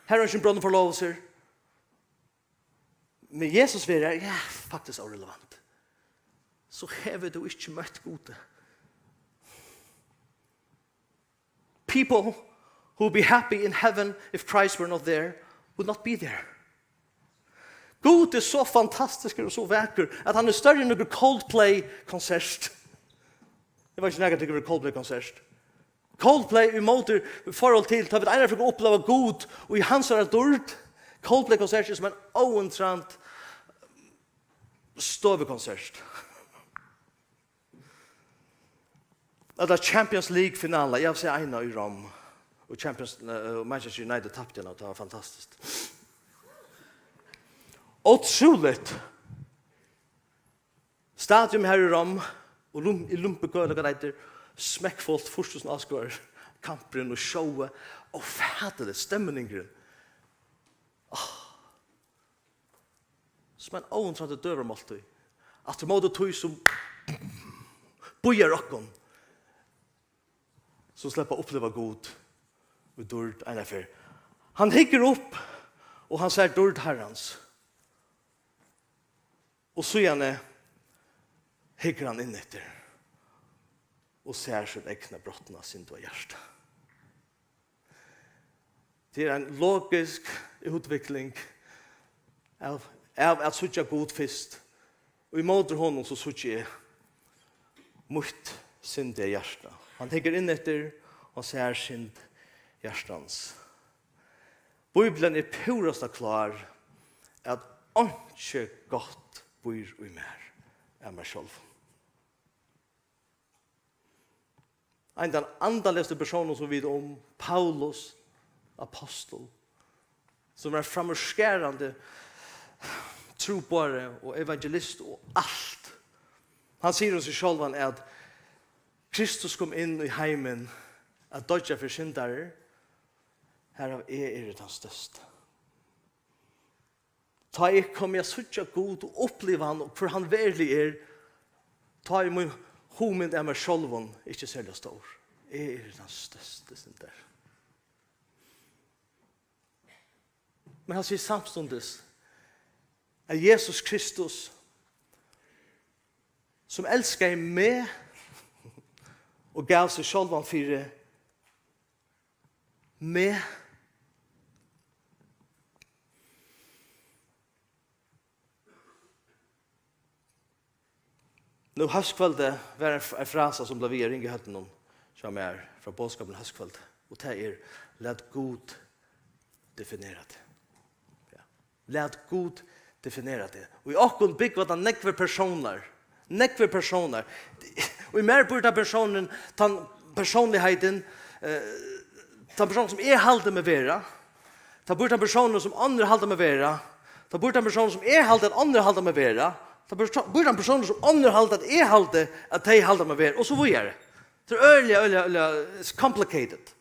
her eru eingin brotnir forlovilsir. Men Jesus verður her, ja, faktiskt órelevant. So hevur tú ikki møtt Gudi. People who would be happy in heaven if Christ were not there would not be there. Gud er so fantastiskur og so vakur, at hann er størri enn nøkur Coldplay-konsert. Eg veit ikki, nakar tekur Coldplay-konsert. Coldplay í móti, í forhold til, tá vit einaferð fáa uppliva Gud og í hansara dýrd, Coldplay-konsert er sum ein óintressant stovukonsert. Ella Champions League-finala, eg havi sæð eina í Rom, og Champions, eh, og Manchester United tapti hana, og tað var fantastiskt. Ótrúligt. Stadion her í Rom, Olymp-, Olympico, ella hvat tað eitur, smekkfullt, fýrs túsund áskoðarar, kampurin og showið, ófatiligt, stemningurin. Sum ein óundrandi døgurðamáltíð. Aftur móti tí sum bíðar okkum, sum sleppa at uppliva Gud í dýrd eina ferð. Hann hyggur upp, og hann sær dýrd Harrans. Og síðani hyggur hann inn eftir og sær sítt egna brotna, syndaða hjarta. Tað er ein logisk útvikling av, av at síggja Gud fyrst, og ímóti honum so síggi eg mítt syndiga hjarta. Hann tekur inn eftir og sær synd hjartans. Bíblian er púrasta klár, at einki gott býr í mær av mær sjálvum. Ein av teimum andaligastu persónum sum vit um, Paulus, apostul, sum var framúrskarandi trúboðari og evangelist og alt. Hann sigur um seg sjálvan, at Kristus kom inn í heimin at doyggja fyri syndarar, harav eg eri tann størsti. Tá eg komi at síggja Gud og uppliva hann og hvør hann veruliga er, tá er mín hugmynd av mær sjálvum ikki serliga stór. Eg eri tann størsti syndari. Men hann sigur samstundis, at Jesus Kristus, sum elskaði meg og gav seg sjálvan fyri meg. Nú hóskvøldið var ein, ein frasa, sum bleiv við at ringa í høvdinum hjá mær frá boðskapinum hóskvøldið, og tað er: Lat Gud definera teg. Ja. Lat Gud definera teg. Og í okkum búgva tað nógvir persónar. Nógvir persónar. Og í mær býr tann persónurin, tann persónligheitin, eh, tann persónurin sum eg haldi meg vera. Tað býr tann persónurin sum onnur halda meg vera. Tað býr tann persónurin sum eg haldi at onnur halda meg vera. Tað býr, býr tann persónurin sum onnur halda at eg haldi at tey halda meg vera. Og so víðari. Tað er øgiliga, øgiliga, øgiliga, it's complicated.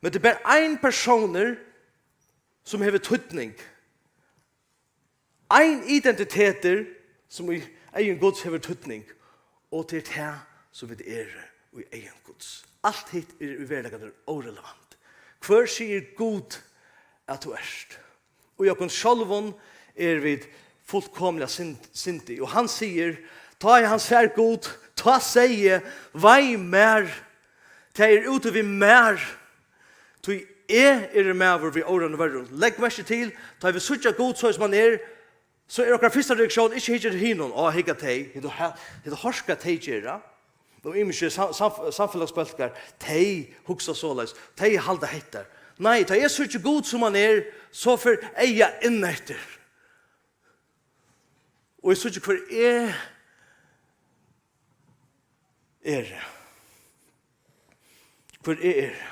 Men tað er bara ein persónur sum hevur týdning. Ein identitetur, sum í eygum Guds hevur týdning, og tað er tað, sum vit eru í eygum Guds. Alt hitt er í veruleikanum órelevant. Hvør sigur Gud, at tú ert? Og í okkum sjálvum eru vit fullkomiliga synd-, syndig. Og hann sigur, tá ið hann sær Gud, tá segði: Vei mær, tað er úti við mær, tí eg eri maður við óreinum vørrum. Legg merki til, tá vit síggja Gud so sum hann er, so er okkara fyrsta reaktión ikki at hyggja eftir hinum, á, hygg at tey, hygg at he-, hygg at horka tey gera. Og ymiskir sam-, samf-, samfelagsbólkar, tey hugsa soleiðis, tey halda hetta. Nei, tá eg síggi Gud sum hann er, so fer eygað inn eftir. Og eg síggi, hvør eg eri. Hvør eg eri.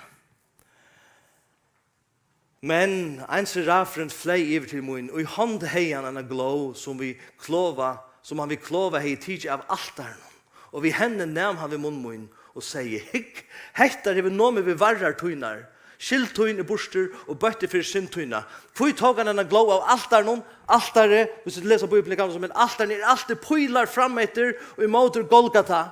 Men ein serafin fleyg yvir til mín, og í hond hevði hann eina glóð, sum við klova, sum hann við klova hevði tikið av altarinum. Og við henni nam hann við munn mín og segði: Hygg, hetta hevur nomið við varrar tínar. Skyld tín er burtur og bøtt er fyri synd tína. Hví tók hann eina glóð av altarinum? Altarið, viss tú lesur Bíbliuna, kanst tú, men altarini eru altíð pílar fram eftir og ímóti Golgata.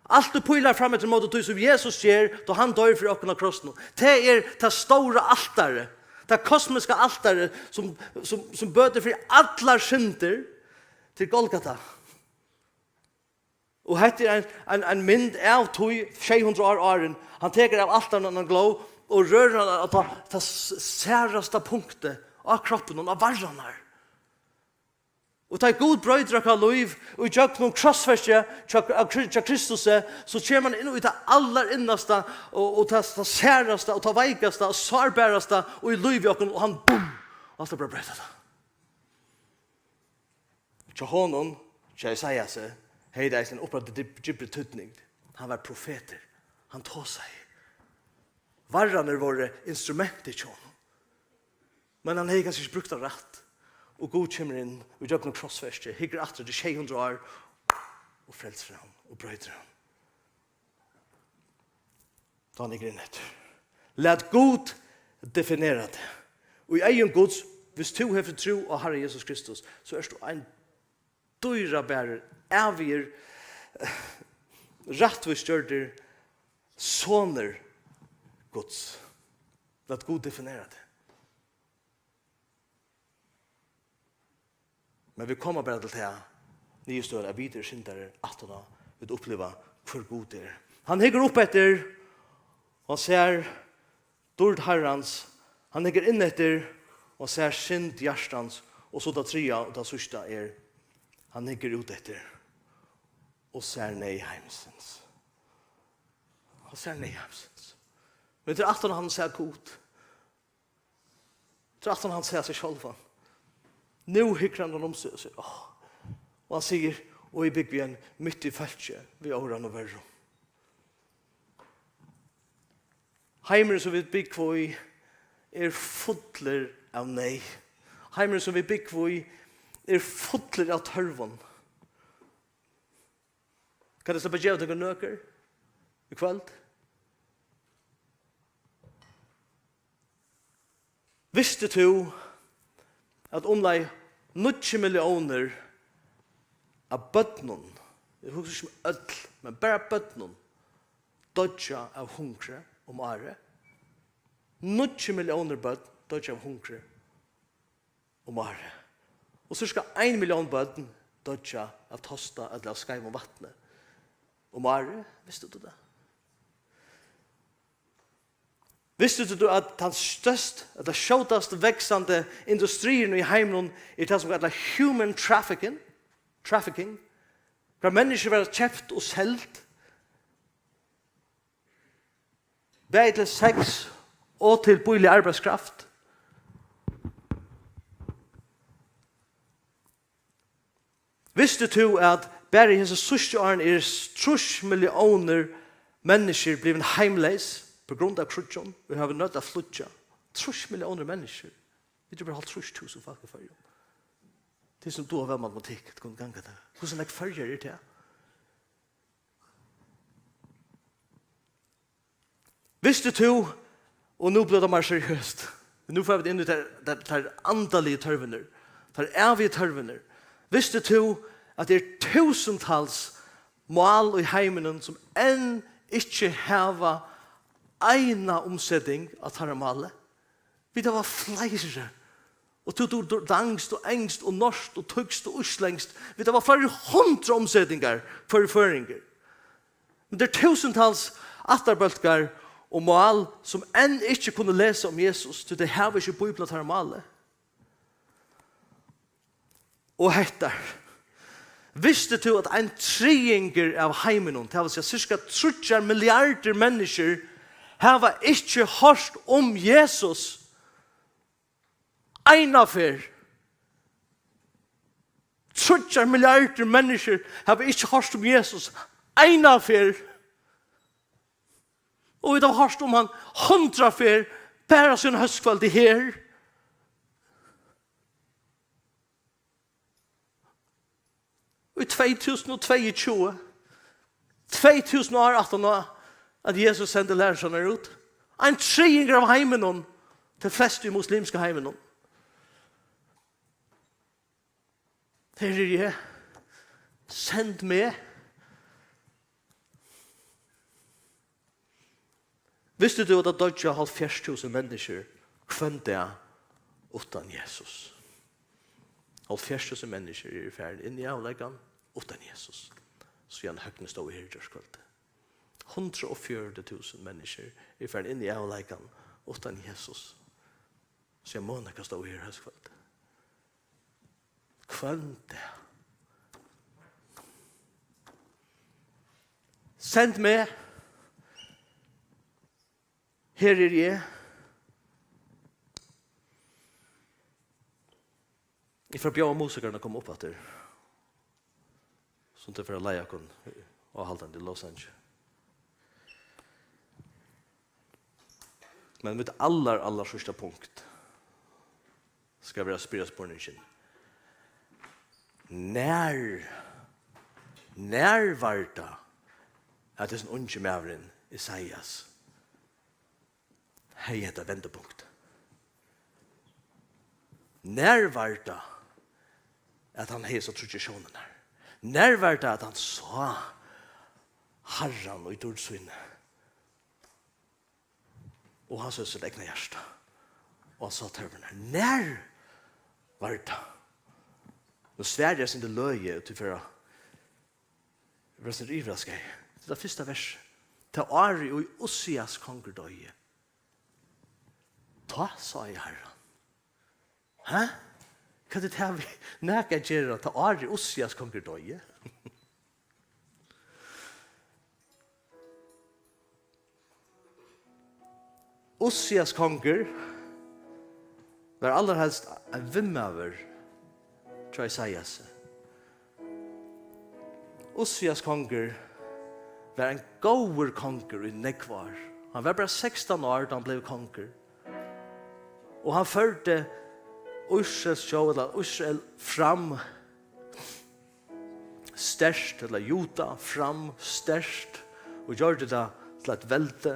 Altíð pílar fram eftir ímóti tí, sum Jesus ger, tá hann doyr fyri okkum á krossinum. Tað er tað stóra altarið, tað kosmiska altarið, sum, sum, sum bøtir fyri allar syndir, til Golgata. Og hetta er ein, ein, ein mynd av tí, sjey hundrað ár áðrenn, hann tekur av altarinum eina glóð og rørir hana á tað, tað s-, særasta punktið á kroppinum, á varrarnar. Og tá ið Gud broytir okkara lív, og ígjøgnum krossverkið hjá, av Kri-, hjá Kristusi, so kemur hann inn í tað allarinnasta, og, og tað, tað særasta, og tað veikasta, og sárbarasta, og í lívi okkum, og hann, bum, Lat okkum bara broyta tað. Hjá honum, hjá Esaiasi, hevði tað eisini ein uppaftur djúp-, djúpri týdning. Hann var profetur. Hann tosaði. Varrarnir vóru instrumentið hjá honum. Men hann hevði kanska ikki brúkt tað rætt. Og Gud kemur inn og gjøgnum krossverkið, hyggur aftur eftir sjey hundrað ár og frelsir hann og broytir hann. Tá hann hyggur inn eftir. Lat Gud definera teg. Og í eygum Guds, hvis tú hevur trú á Harra Jesus Kristus, so ert tú ein dýrabarur, ævigur, eh, rættvísgjørdur sonur Guds. Lat Gud definera teg. Men vit koma bara til ta niðurstøðuna, at vit eru syndarar, aftan á vit uppliva, hvør Gud er. Hann hyggur upp eftir, og hann sær dýrd Harrans. Hann hyggur inn eftir, og hann sær synd hjartans. Og so tað triðja og tað síðsta er, hann hyggur út eftir og sær neyð heimsins. Hann sær neyð heimsins. Men tað er aftan á hann sær Gud. Tað er aftan á hann sær seg sjálvan. Nú hyggur hann um seg og sigur, áh. Og hann sigur, og eg búgvi enn mitt í fólki við óran og vørrum. Heimurin, sum vit búgva í, er fullur av neyð. Heimurin, sum vit búgva í, er fullur av tørvum. Kann eg sleppa at geva tykkum nøkur í kvøld? Visti tú, at umleið níggju milliónir av børnum, eg hugsi ikki um øll, men bara børnum, doyggja av hungri um árið? Níggju milliónir børn doyggja av hungri um árið. Og sirka ein millión børn doyggja av tosta ella av skeivum vatni um árið. Visti tú tað? Visti tú, at tann størst, ella skjótast vaksandi industriin í heiminum er tað, sum kallast human trafficking? Trafficking. Har menniskju verða keypt og seld, bæði til sex og til bíliga arbeiðskraft. Visti tú, at bara í hesi síðstu árini eru trýss milliónir menniskjur blivin heimleys pá grund av kríggjum og hava noyðst at flýggja? Trýss milliónir menniskjur. Vit eru bara hálvtrýss túsund fólk í Føroyum. Tey sum duga væl matematikk, tey kunnu ganga tað. Hvussu nógv Føroyar eru tað? Visti tú, og nú blívur tað meir seriøst, nú fara vit inn í tær, tær, tær andaligu tørvirnar, tær ævigu tørvirnar. Visti tú, at tað eru túsundtals mál í heiminum, sum enn ikki hava eina umseting á teirra máli? Vit hava fleiri. Og tú, tú, tú danskt og enskt og norskt og týskt og íslendskt. Vit hava fleiri hundrað umsetingar fyri føroyingar. Men tað eru túsundtals ættarbólkar og mál, sum enn ikki kunnu lesa um Jesus, tí tey hava ikki Bíbliuna á teirra máli. Og hetta. Visti tú, at ein triðingur av heiminum, tað vil siga, sirka tríggjar milliardir menniskjur, hava ikki hoyrt um Jesus eina ferð? Tríggjar milliardir menniskjur hava ikki hoyrt um Jesus eina ferð. Og vit hava hoyrt um hann hundrað ferð, bara síðan hóskvøldið her. Í tvey túsund og tveyogtjúgu, tvey túsund ár aftan á, at Jesus sendi lærisveinar út. Ein triðingur av heiminum, tey flestu í muslimska heiminum. Her eri eg. Send meg. Visti tú, at tað doyggja hálvfjerðs túsund menniskjur hvønn dag uttan Jesus? Hálvfjerðs túsund menniskjur eru farin inn í ræðuleikan uttan Jesus, síðan Høgni stóð her í gjárkvøldið. Hundrað og fjøruti túsund menniskjur eru farin inn í ræðuleikan uttan Jesus, síðan Monika stóð her hóskvøldið. Hvønn dag. Send meg. Her eri eg. Eg fari at bjóða musikararnar at koma upp aftur, sum tey fara at leiða okkum áhaldandi í lovsangi. Men mítt allar, allar síðsta punkt skal vera at spyrja spurningin: Nær, nær var tað, at hesin ungi maðurin, Esaias, hevði hetta vendipunkt? Nær var tað, at hann hevði so tríggjar sjónirnar? Nær var tað, at hann sá Harran í dýrd síni, og hann sá sítt egna hjarta, og hann sá tørvin? Nær var tað? Nú, svarið er eitt sindur løgið, og tú fer at vera eitt sindur yvirraskaður. Tað er tað fyrsta vers. Tað árið, ið Ussias kongur doyði, tá sá eg Harran. Hæ? Hvat er tað við nakað at gera, tað árið Ussias kongur doyði? Ussias kongur var allarhelst ein vinmaður hjá Esaiasi. Ussias kongur var ein góður kongur í nógv ár. Hann var bara sekstan ár, tá hann bleiv kongur. Og hann førdi Ísraels tjóð, ella Ísrael, fram sterkt, ella Juda fram sterkt, og gjørdi tað til eitt veldi,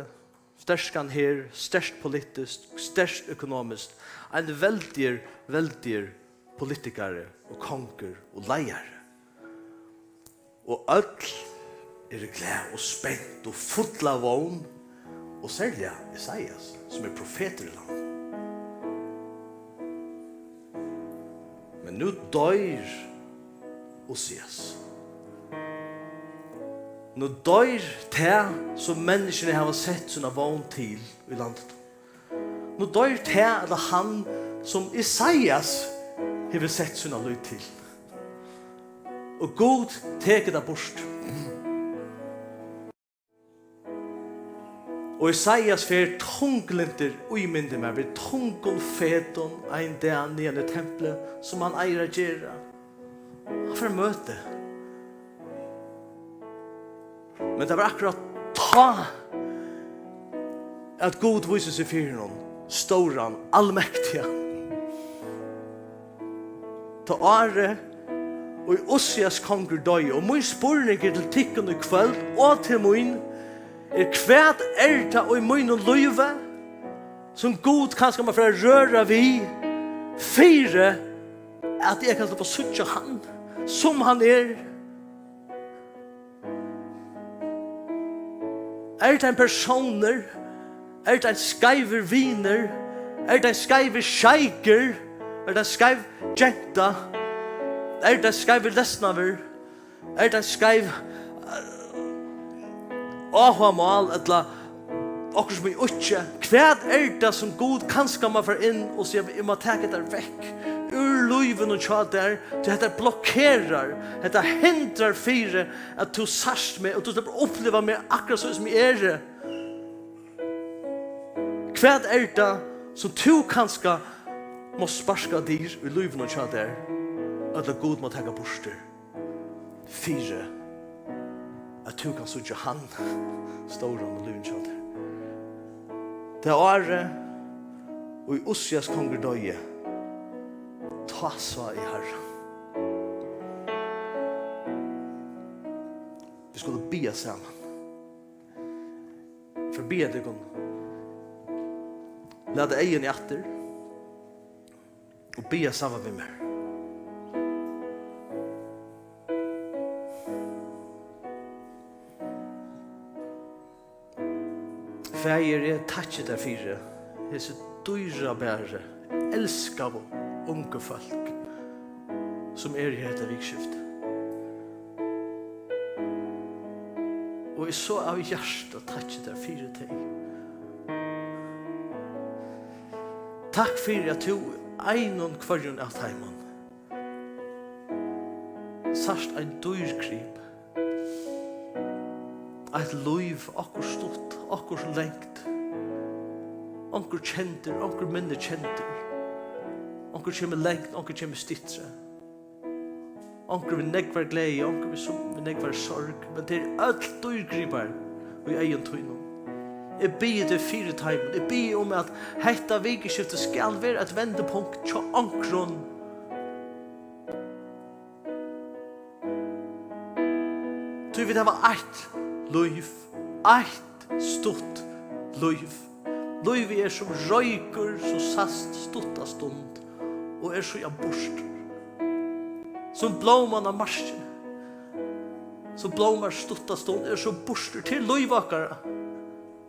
sterkan her, sterkt politiskt, sterkt økonomiskt, ein veldigur, veldigur politikari og kongur og leiðari. Og øll eru glað og spent og full av vón, og serliga Esaias, sum er profetur í landinum. Men nú doyr Ussias. Nú doyr tað, sum menniskjuni hava sett sína vón til í landinum. Nú doyr tað, ella hann, sum Esaias hevur sett sína lít til. Og Gud tekur tað burtur. Og Esaias fer tunglyntur, ímyndi mær, við tungum fetum ein dag niðan í templið, sum hann eigur at gera. Hann fer á møti. Men tað var akkurát tá, at Gud vísir seg fyri honum, stóran, almektigan. Tá árið, ið Ussias kongur doyði, og mín spurningur til tykkum í kvøld og til mín er: Hvat er tað í mínum lívi, sum Gud kanska má fara at røra við, fyri at eg kann sleppa at síggja hann, sum hann er? Er tað ein persónur? Er tað ein skeivur vinur? Er tað ein skeivur sjeikur? Er tað ein skeiv genta? Er tað ein skeivur lesnaður? Er tað ein skeiv, eh, áhugamál, ella okkurt sum eg ikki? Hvat er tað, sum Gud kanska má fara inn og siga: Eg má taka hetta vekk úr lívinum hjá tær, tí hetta blokkerar, hetta hindrar fyri, at tú sært meg, og tú sleppur at uppliva meg akkurát so, sum eg eri? Hvat er tað, sum tú kanska má sparka dyr í lívinum hjá tær, ella Gud má taka burtur, fyri at tú kanst síggja hann stóran í lívinum hjá tær? Tað árið, ið Ussias kongur doyði, tá sá eg Harran. Vit skulu biðja saman. Eg fari at biðja tykkum. Lat eyguni aftur og biðja saman við mær. Faðir, eg takki tær fyri hesi dýrabæru, elskaðu ungu fólk, sum eru her hetta vikuskiftið. Og eg so av hjarta takki tær fyri tey. Takk fyri, at tú í einum hvørjum av teimum sært ein dýrgrip, eitt lív, okkurt stutt, okkurt langt, onkur kendur, onkur minni kendur. Onkur kemur langt, onkur kemur styttri. Onkur við nógvari gleði, onkur við sum, við nógvari sorg. Men tey eru øll dýrgripar í eygum tínum. Eg biði teg fyri teimum. Eg biði um, at hetta vikuskiftið skal vera eitt vendipunkt hjá onkrum. Tí vit hava eitt lív, eitt stutt lív. Lívið er sum roykur, sum sæst stutta stund og er síðan burtur. Sum blóman á markini, sum blómar stutta stund, er so burtur. Til lív okkara.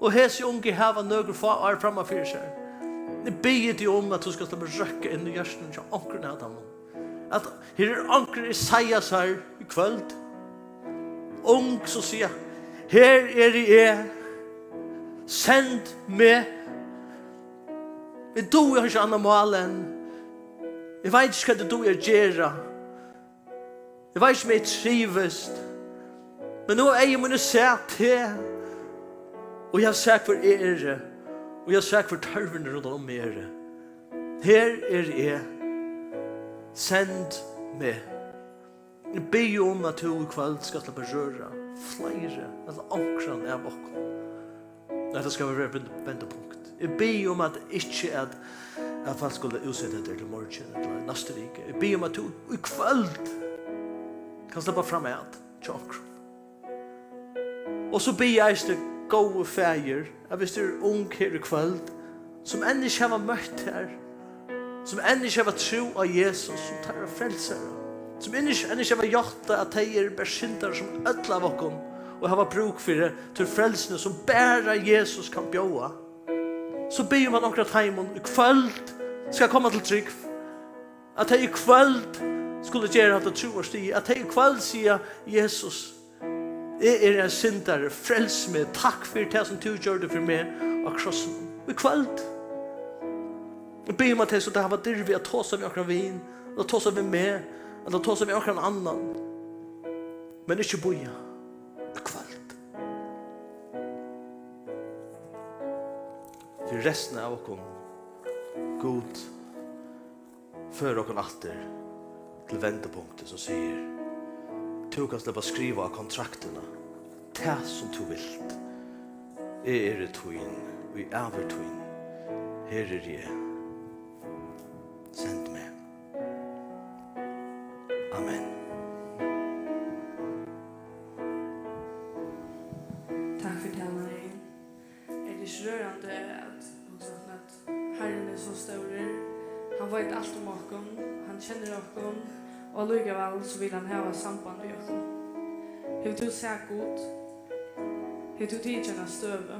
Og hesi ungu hava nøkur fá ár framman fyri sær. Eg biði teg um, at tú skalt lata meg røkka inn í hjartað hjá onkrum av teimum. At her er onkur Esaiasar í kvøld. Ung, so siga: "Her eri eg. Send meg. Eg dugi ikki annað mál enn. Eg veit ikki, hvat eg dugi at gera. Eg veit ikki, um eg trivist. Men nú hava eygu míni sæð teg, og eg havi sæð, hvør eg eri, og eg havi sæð, hvør tørvurin rundan um meg er. Her eri eg. Send meg." Eg biði um, at tú í kvøld skalt lata røra fleiri, ella onkran av okkum. At tað skal vera vend-, vendipunkt. Eg biði um, at ikki at, at fólk skulu útseta teg til morgin ella næstu viku. Eg biði um, at tú í kvøld kanst sleppa fram at hjá onkrum. Og so biði eg eisini, góði Faðir, at viss tú ert ung her í kvøld, sum enn ikki hava møtt tær, sum enn ikki hava trú á Jesus sum teirra frelsara, sum enn ikki, enn ikki hava játtað, at tey eru bara syndarar sum øll av okkum og hava brúk fyri tí frelsuni, sum bara Jesus kann bjóða, so biði eg um, at onkur av teimum í kvøld skal koma til trúgv, at tey í kvøld skulu gera hatta trúarstig, at tey í kvøld siga: "Jesus, eg eri ein syndari, frels meg, takk fyri tað, sum tú gjørdi fyri meg á krossinum." Í kvøld. Eg biði um, at tey skuldu hava dirvi at tosa við onkran vin, ella tosa við meg, ella tosa við onkran annan. Men ikki bíða. Í kvøld. Fyri restina av okkum, Gud, føra okkum aftur til vendipunktið, sum sigur: "Tú kanst sleppa at skriva á kontraktina tað, sum tú vilt. Eg eri tín, í ævir tín. Her eri eg. Send meg." Amen. Takk fyri tað, Maria. Er tað ikki rørandi at hugsa um, at Harrin er so stórur? Hann veit alt um okkum, hann kennir okkum, og allíkavæl so vil hann hava samband við okkum. Hevur tú sæð Gud? Hevur tú tikið eina støðu?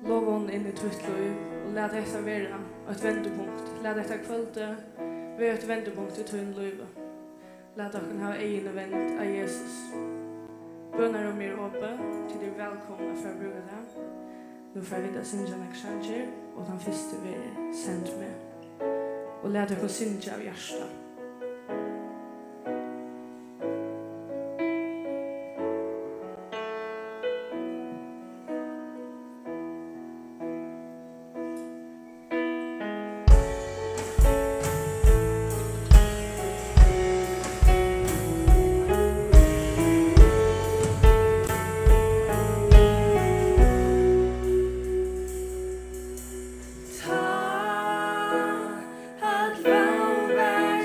Lov honum inn í títt lív, og lat hetta vera eitt vendipunkt. Lat hetta kvøldið vera eitt vendipunkt í tínum lívi. Lat okkum hava eyguni vend á Jesus. Bønarúmið er opið, tit eru vælkomin at fara at brúka tað. Nú fara vit at syngja nakrar sangir, og tann fyrsti verður Send meg. Og lat okkum syngja av hjarta. Tá at vón var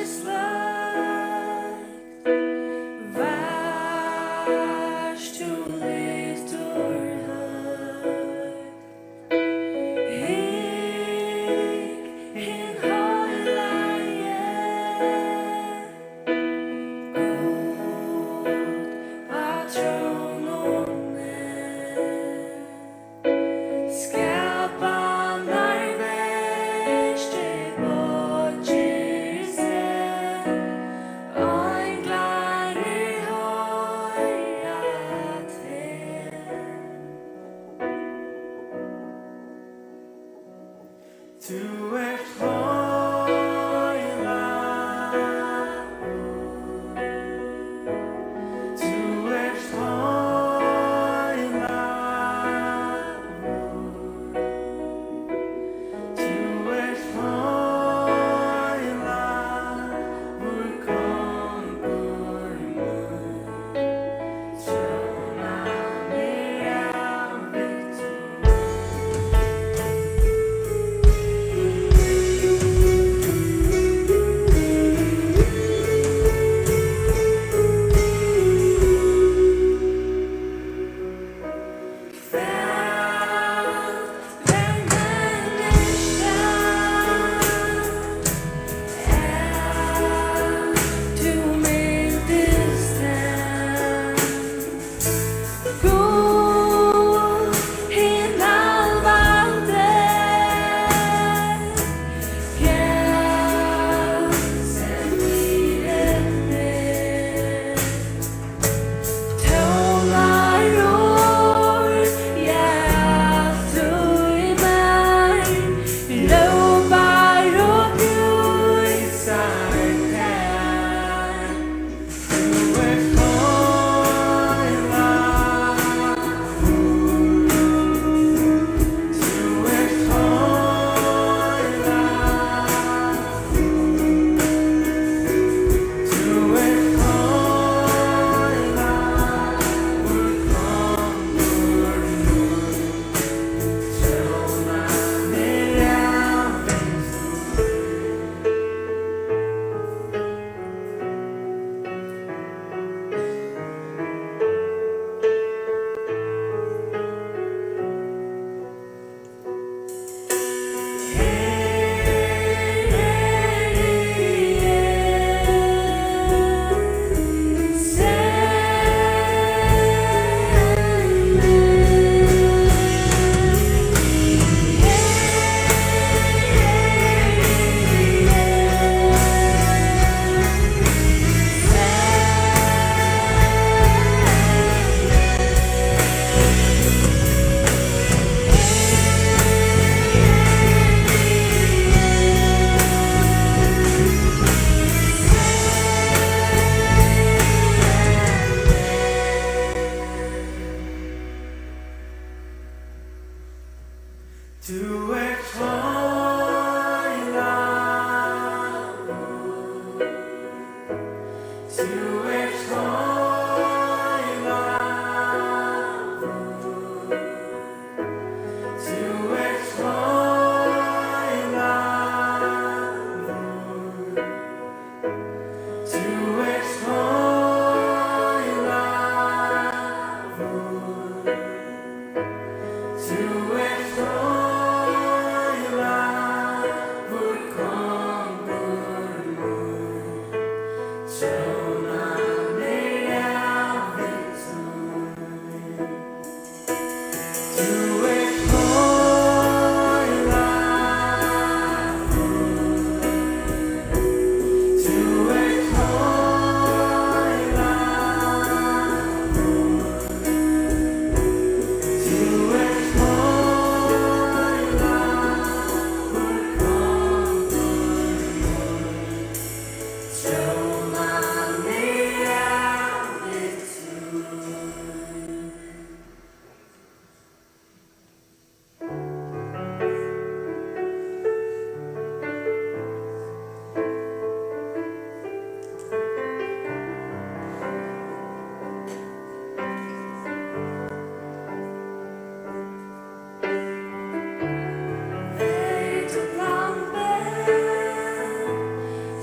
Veit og lampi,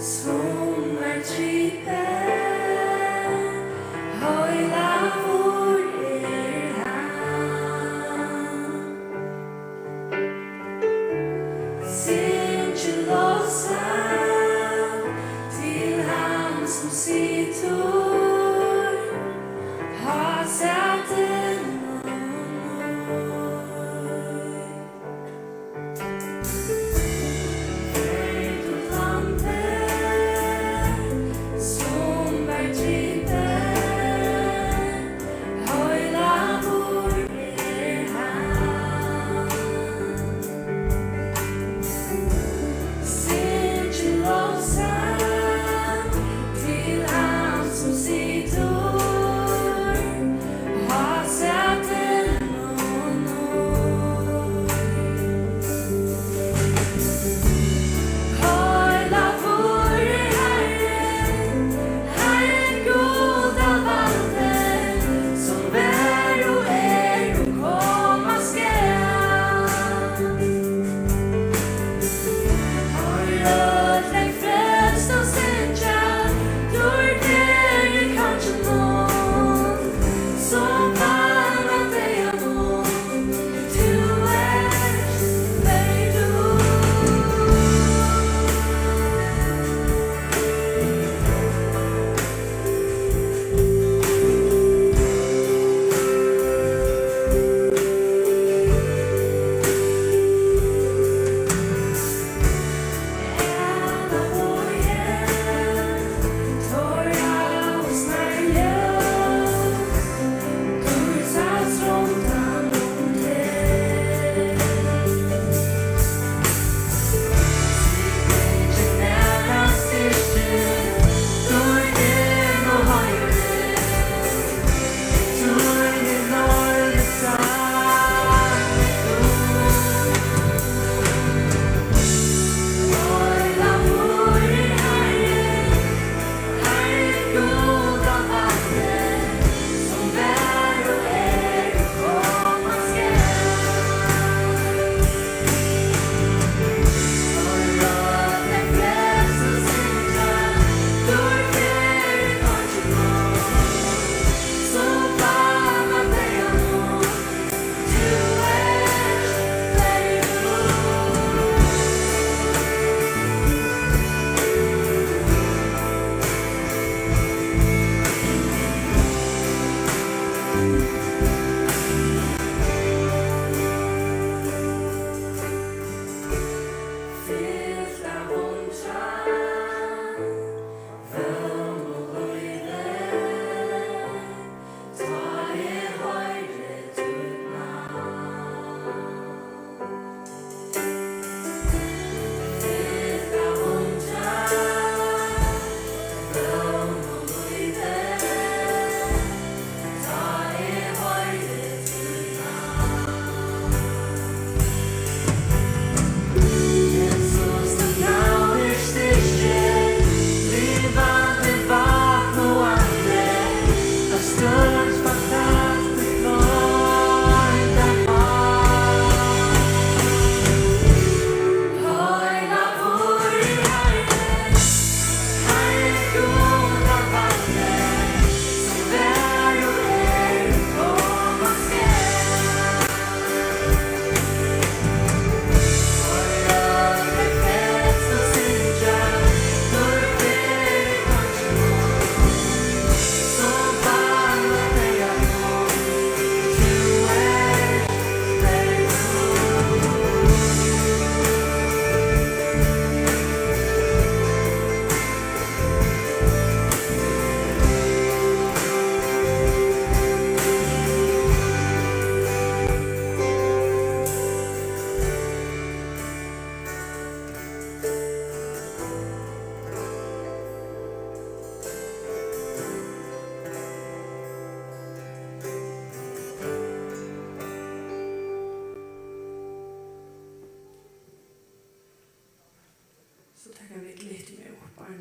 sum er dripið, heilagur er hann. Syngið lovsang til hann, sum situr á sætinum. Veit og lampi, sum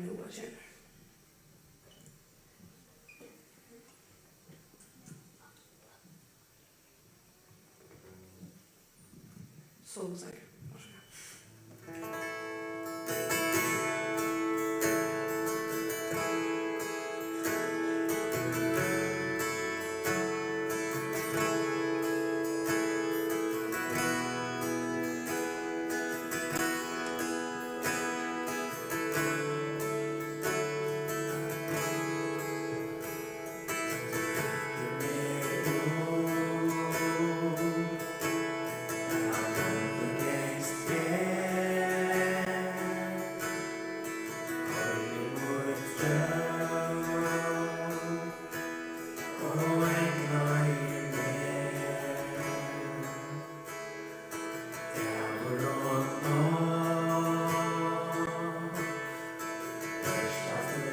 Nú kemur. Solosangur. Vær so góð.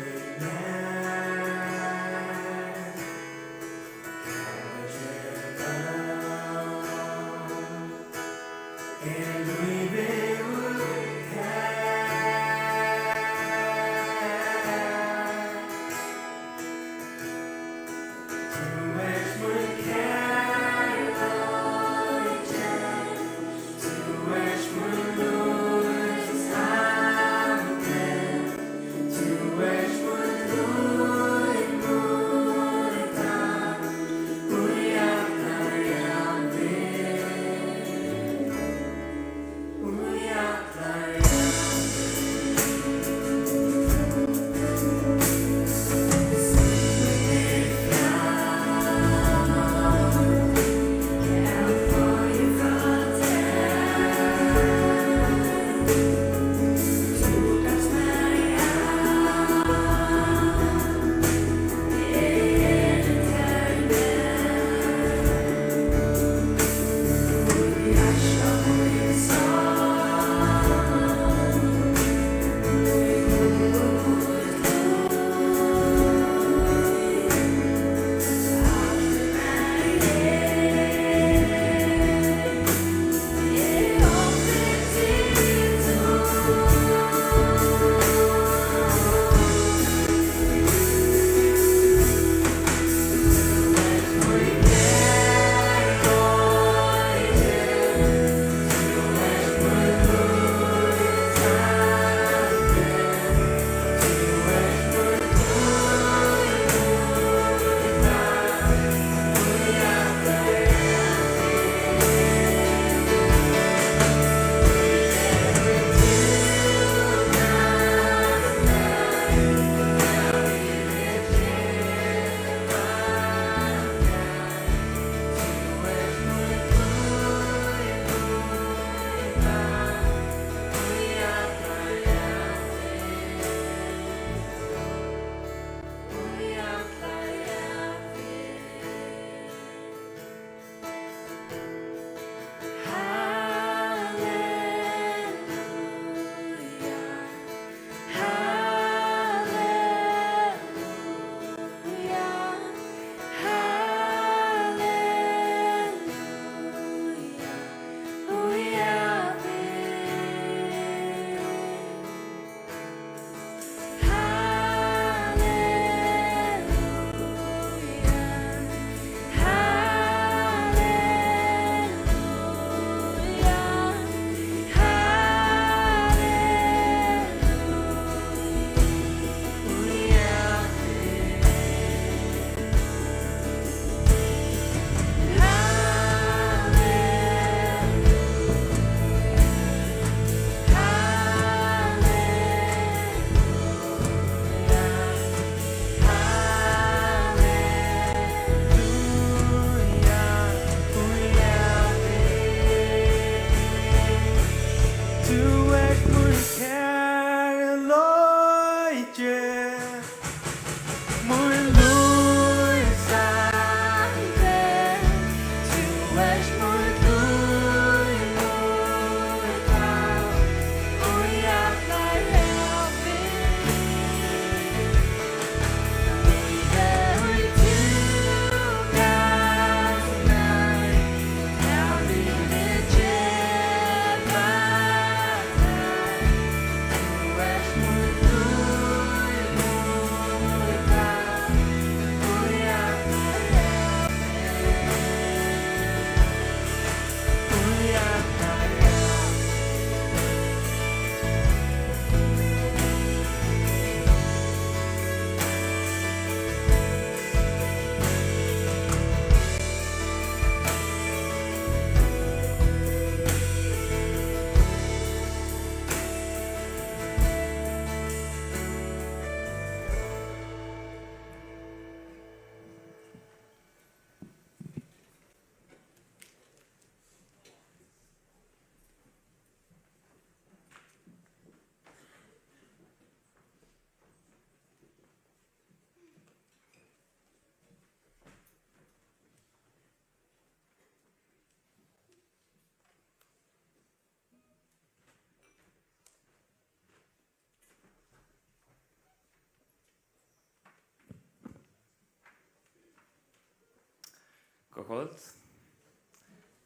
Gott kvøld.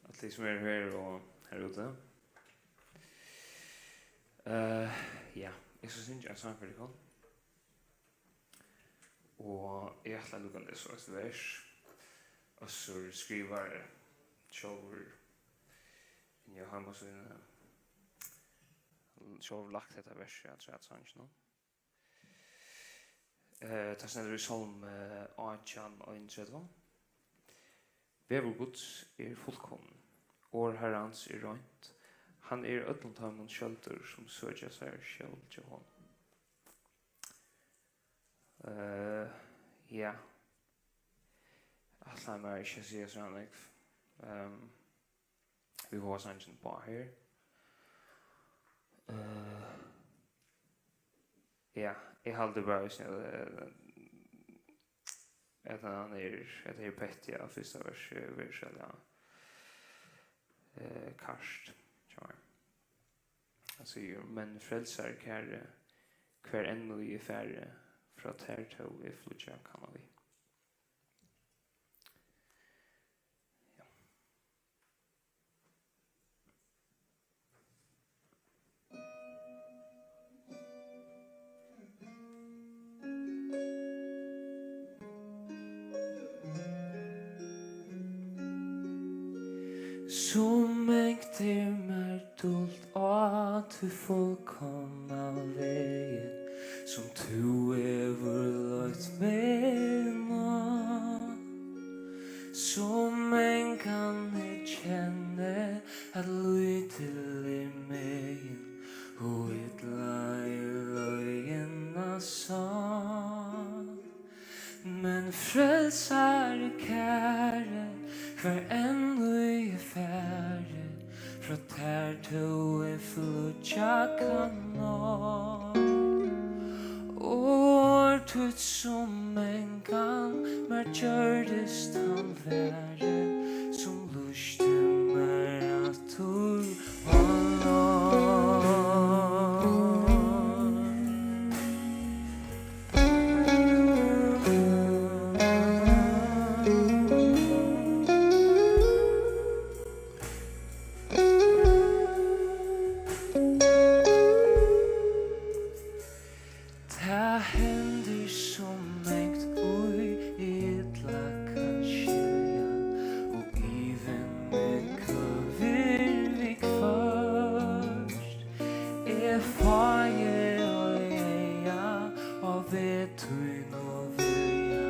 Allir sum eru her og her úti. Eh, ja, eg skal syngja ein sang fyri tykkum. Og eg ætli at lukka at lesa eitt vers. Øssur skrivar sjálvur inni á heimasíðuni. Sjálvur lagt hetta versið afturat sanginum. Eh, tað stendur í Sálmi, eh, átjan, einogtretivu. Vegur Guds er fullkomin, orð Harrans er reint. Hann er øllum teimum skjøldur, sum søkja sær skjól hjá honum. Eh, ja. Ætlaði mær ikki at siga so nógv. Ehm, Vit fáa sangin uppá her. Eh, ja, eg haldi bara, at, at hann er, at tað er pettið av fyrsta versi, versi, ella, eh, kast, hjá mær. Hann sigur: "Men frelsari kæri, hvar enn eg fari, frá tær tó eg flýggja kann á veg." Ja. So mangt er mær dult á tí fullkomna vegin, sum tú hevur leitt meg inn á. So mangan eg kenni, at lítil er megin, og illa er leiðin at sann. Men frelsari kæri, hvar enn eg fari, frá tær tó eg flýggja kann á. Orð títt sum mangan mær gjørdist hann fari, sum lýsti mær aftur á leið. Tað hendir so mangt, ið eg illa kann skilja, og ivin meg køvir viðhvørt. Eg fái ei eyga á veg tín og vilja,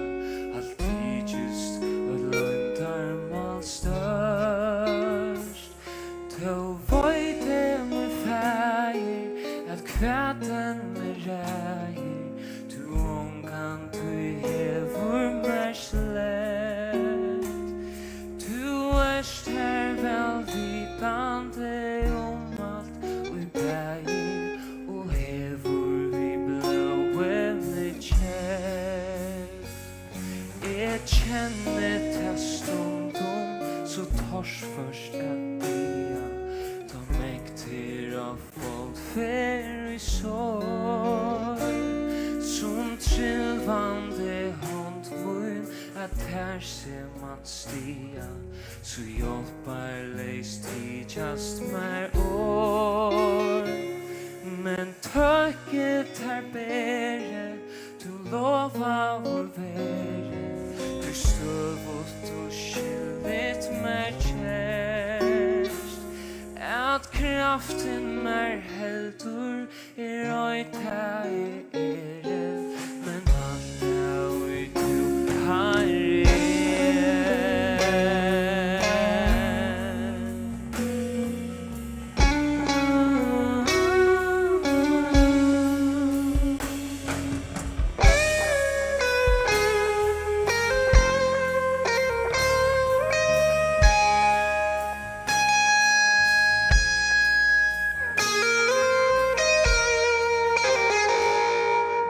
alt tykist eitt loyndarmál stórt. Tó veit eg, mín faðir, at hvat enn meg ræðir, tú ongantíð hevur mær slett. Tú ert her væl vitandi um alt, ið bagir, og hevur við blóði meg keypt. Eg kenni tað stundum so torført at biðja, tá mangt er á fold fer í sorg, sum trilvandi hond mín at tær seg man stiga, so hjálparleys tykjast mær orð. Men tøkk eg tær beri, tú lovaður veri, tí støðugt og skilligt mær gerst, at kraftin mær heldur, er ei tað eg eri, men alt tað, ið tú, Harri, ert.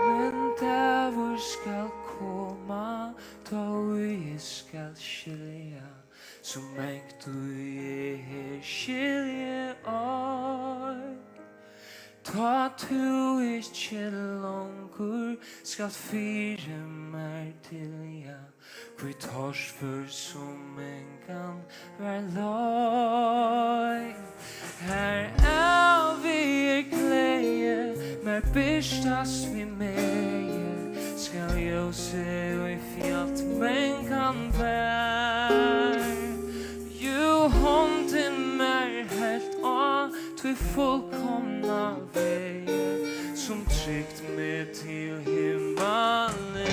Men dagur skal koma, tá ið eg skal skilja, so mangt ið eg her skilji ei. Tá tú ikki longur skalt fyri mær tilja, hví torført sum engan var loyv. Har ævig gleði mær birtast við megi, skal ljósið í fjalt mangan bær. Jú, hondin mær helt á tí fullkomna vegi, sum trygt meg til himmalin ber.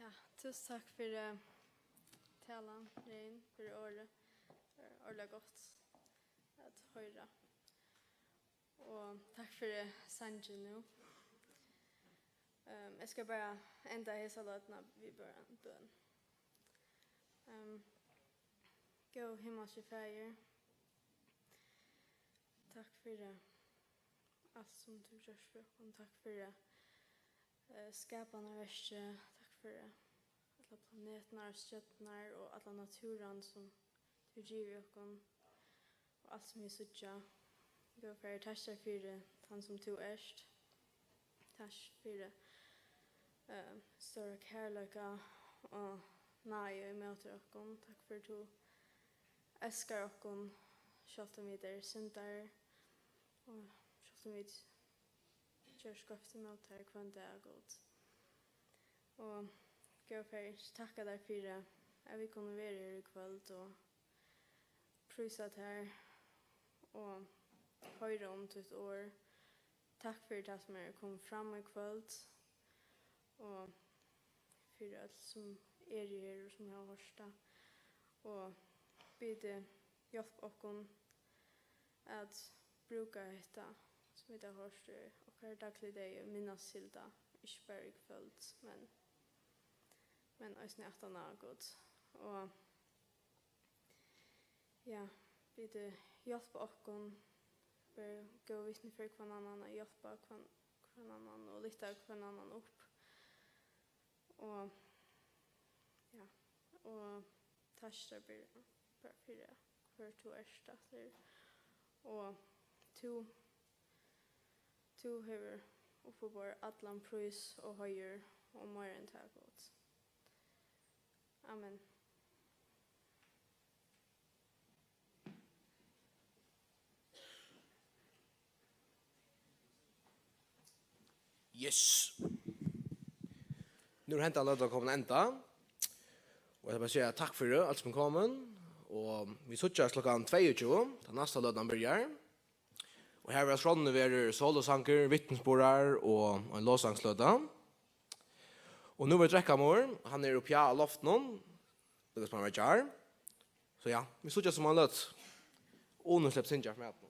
Ja, túsund takk fyri talan, Regin, fyri orðið. Tað er ordiliga gott at hoyra. Og takk fyri sangin nú. Ehm, eg skal bara enda hesa løtuna við bara ein bøn. Ehm, góði himmalski Faðir, takk fyri alt sum tú gjørst fyri okkum. Takk fyri, eh, skapanarverkið. Takk fyri allar planetirnar og stjørnurnar og alla náttúran sum tú givið okkum og alt sum vit síggja. Góði Faðir, takk fyri tann sum tú ert. Takk fyri, eh, stóra kærleika og náði ímóti okkum. Takk fyri, tú elskar okkum, sjálvt um vit eru syndarar, og sjálvt um vit gera skeivt ímóti tær hvønn dag, Gud. Og góði Faðir, eg takka tær fyri, at vit kunnu vera her í kvøld og prísa tær og hoyra um títt orð. Takk fyri tað sum er komið fram í kvøld, og fyri øll sum eru her og sum hava hoyrt tað. Og biði teg, hjálp okkum at brúka hetta, sum vit hava hoyrt í okkara dagligdegi, og minnast til tað, ikki bara í kvøld, men, men eisini aftaná, Gud. Og ja, biði teg, hjálp okkum, ver góð vitni fyri hvønn annan, at hjálpa hvønn, hvønn annan og lyfta hvønn annan upp. Og, ja, og takk, Byrja, bara fyri hvør tú ert aftur. Og tú, tú hevur uppiborið allan prís og heiður og meira enn tað, Gud. Amen. Yes. Nú er henda løtan komin at enda. Og eg vil bara siga takk fyri øll sum er komin. Og vit síggjast klokkan tveyogtjúgu, tá næsta løtan byrjar. Og har verða skránni verður solosangur, vitnisburðar og ein lovsangsløta. Og nú verður drekkamuður, hann er uppi á loftinum, líka sum hann var í gjár. So ja, vit síggjast um eina løtu. Uni, slepp syngja fyri matin.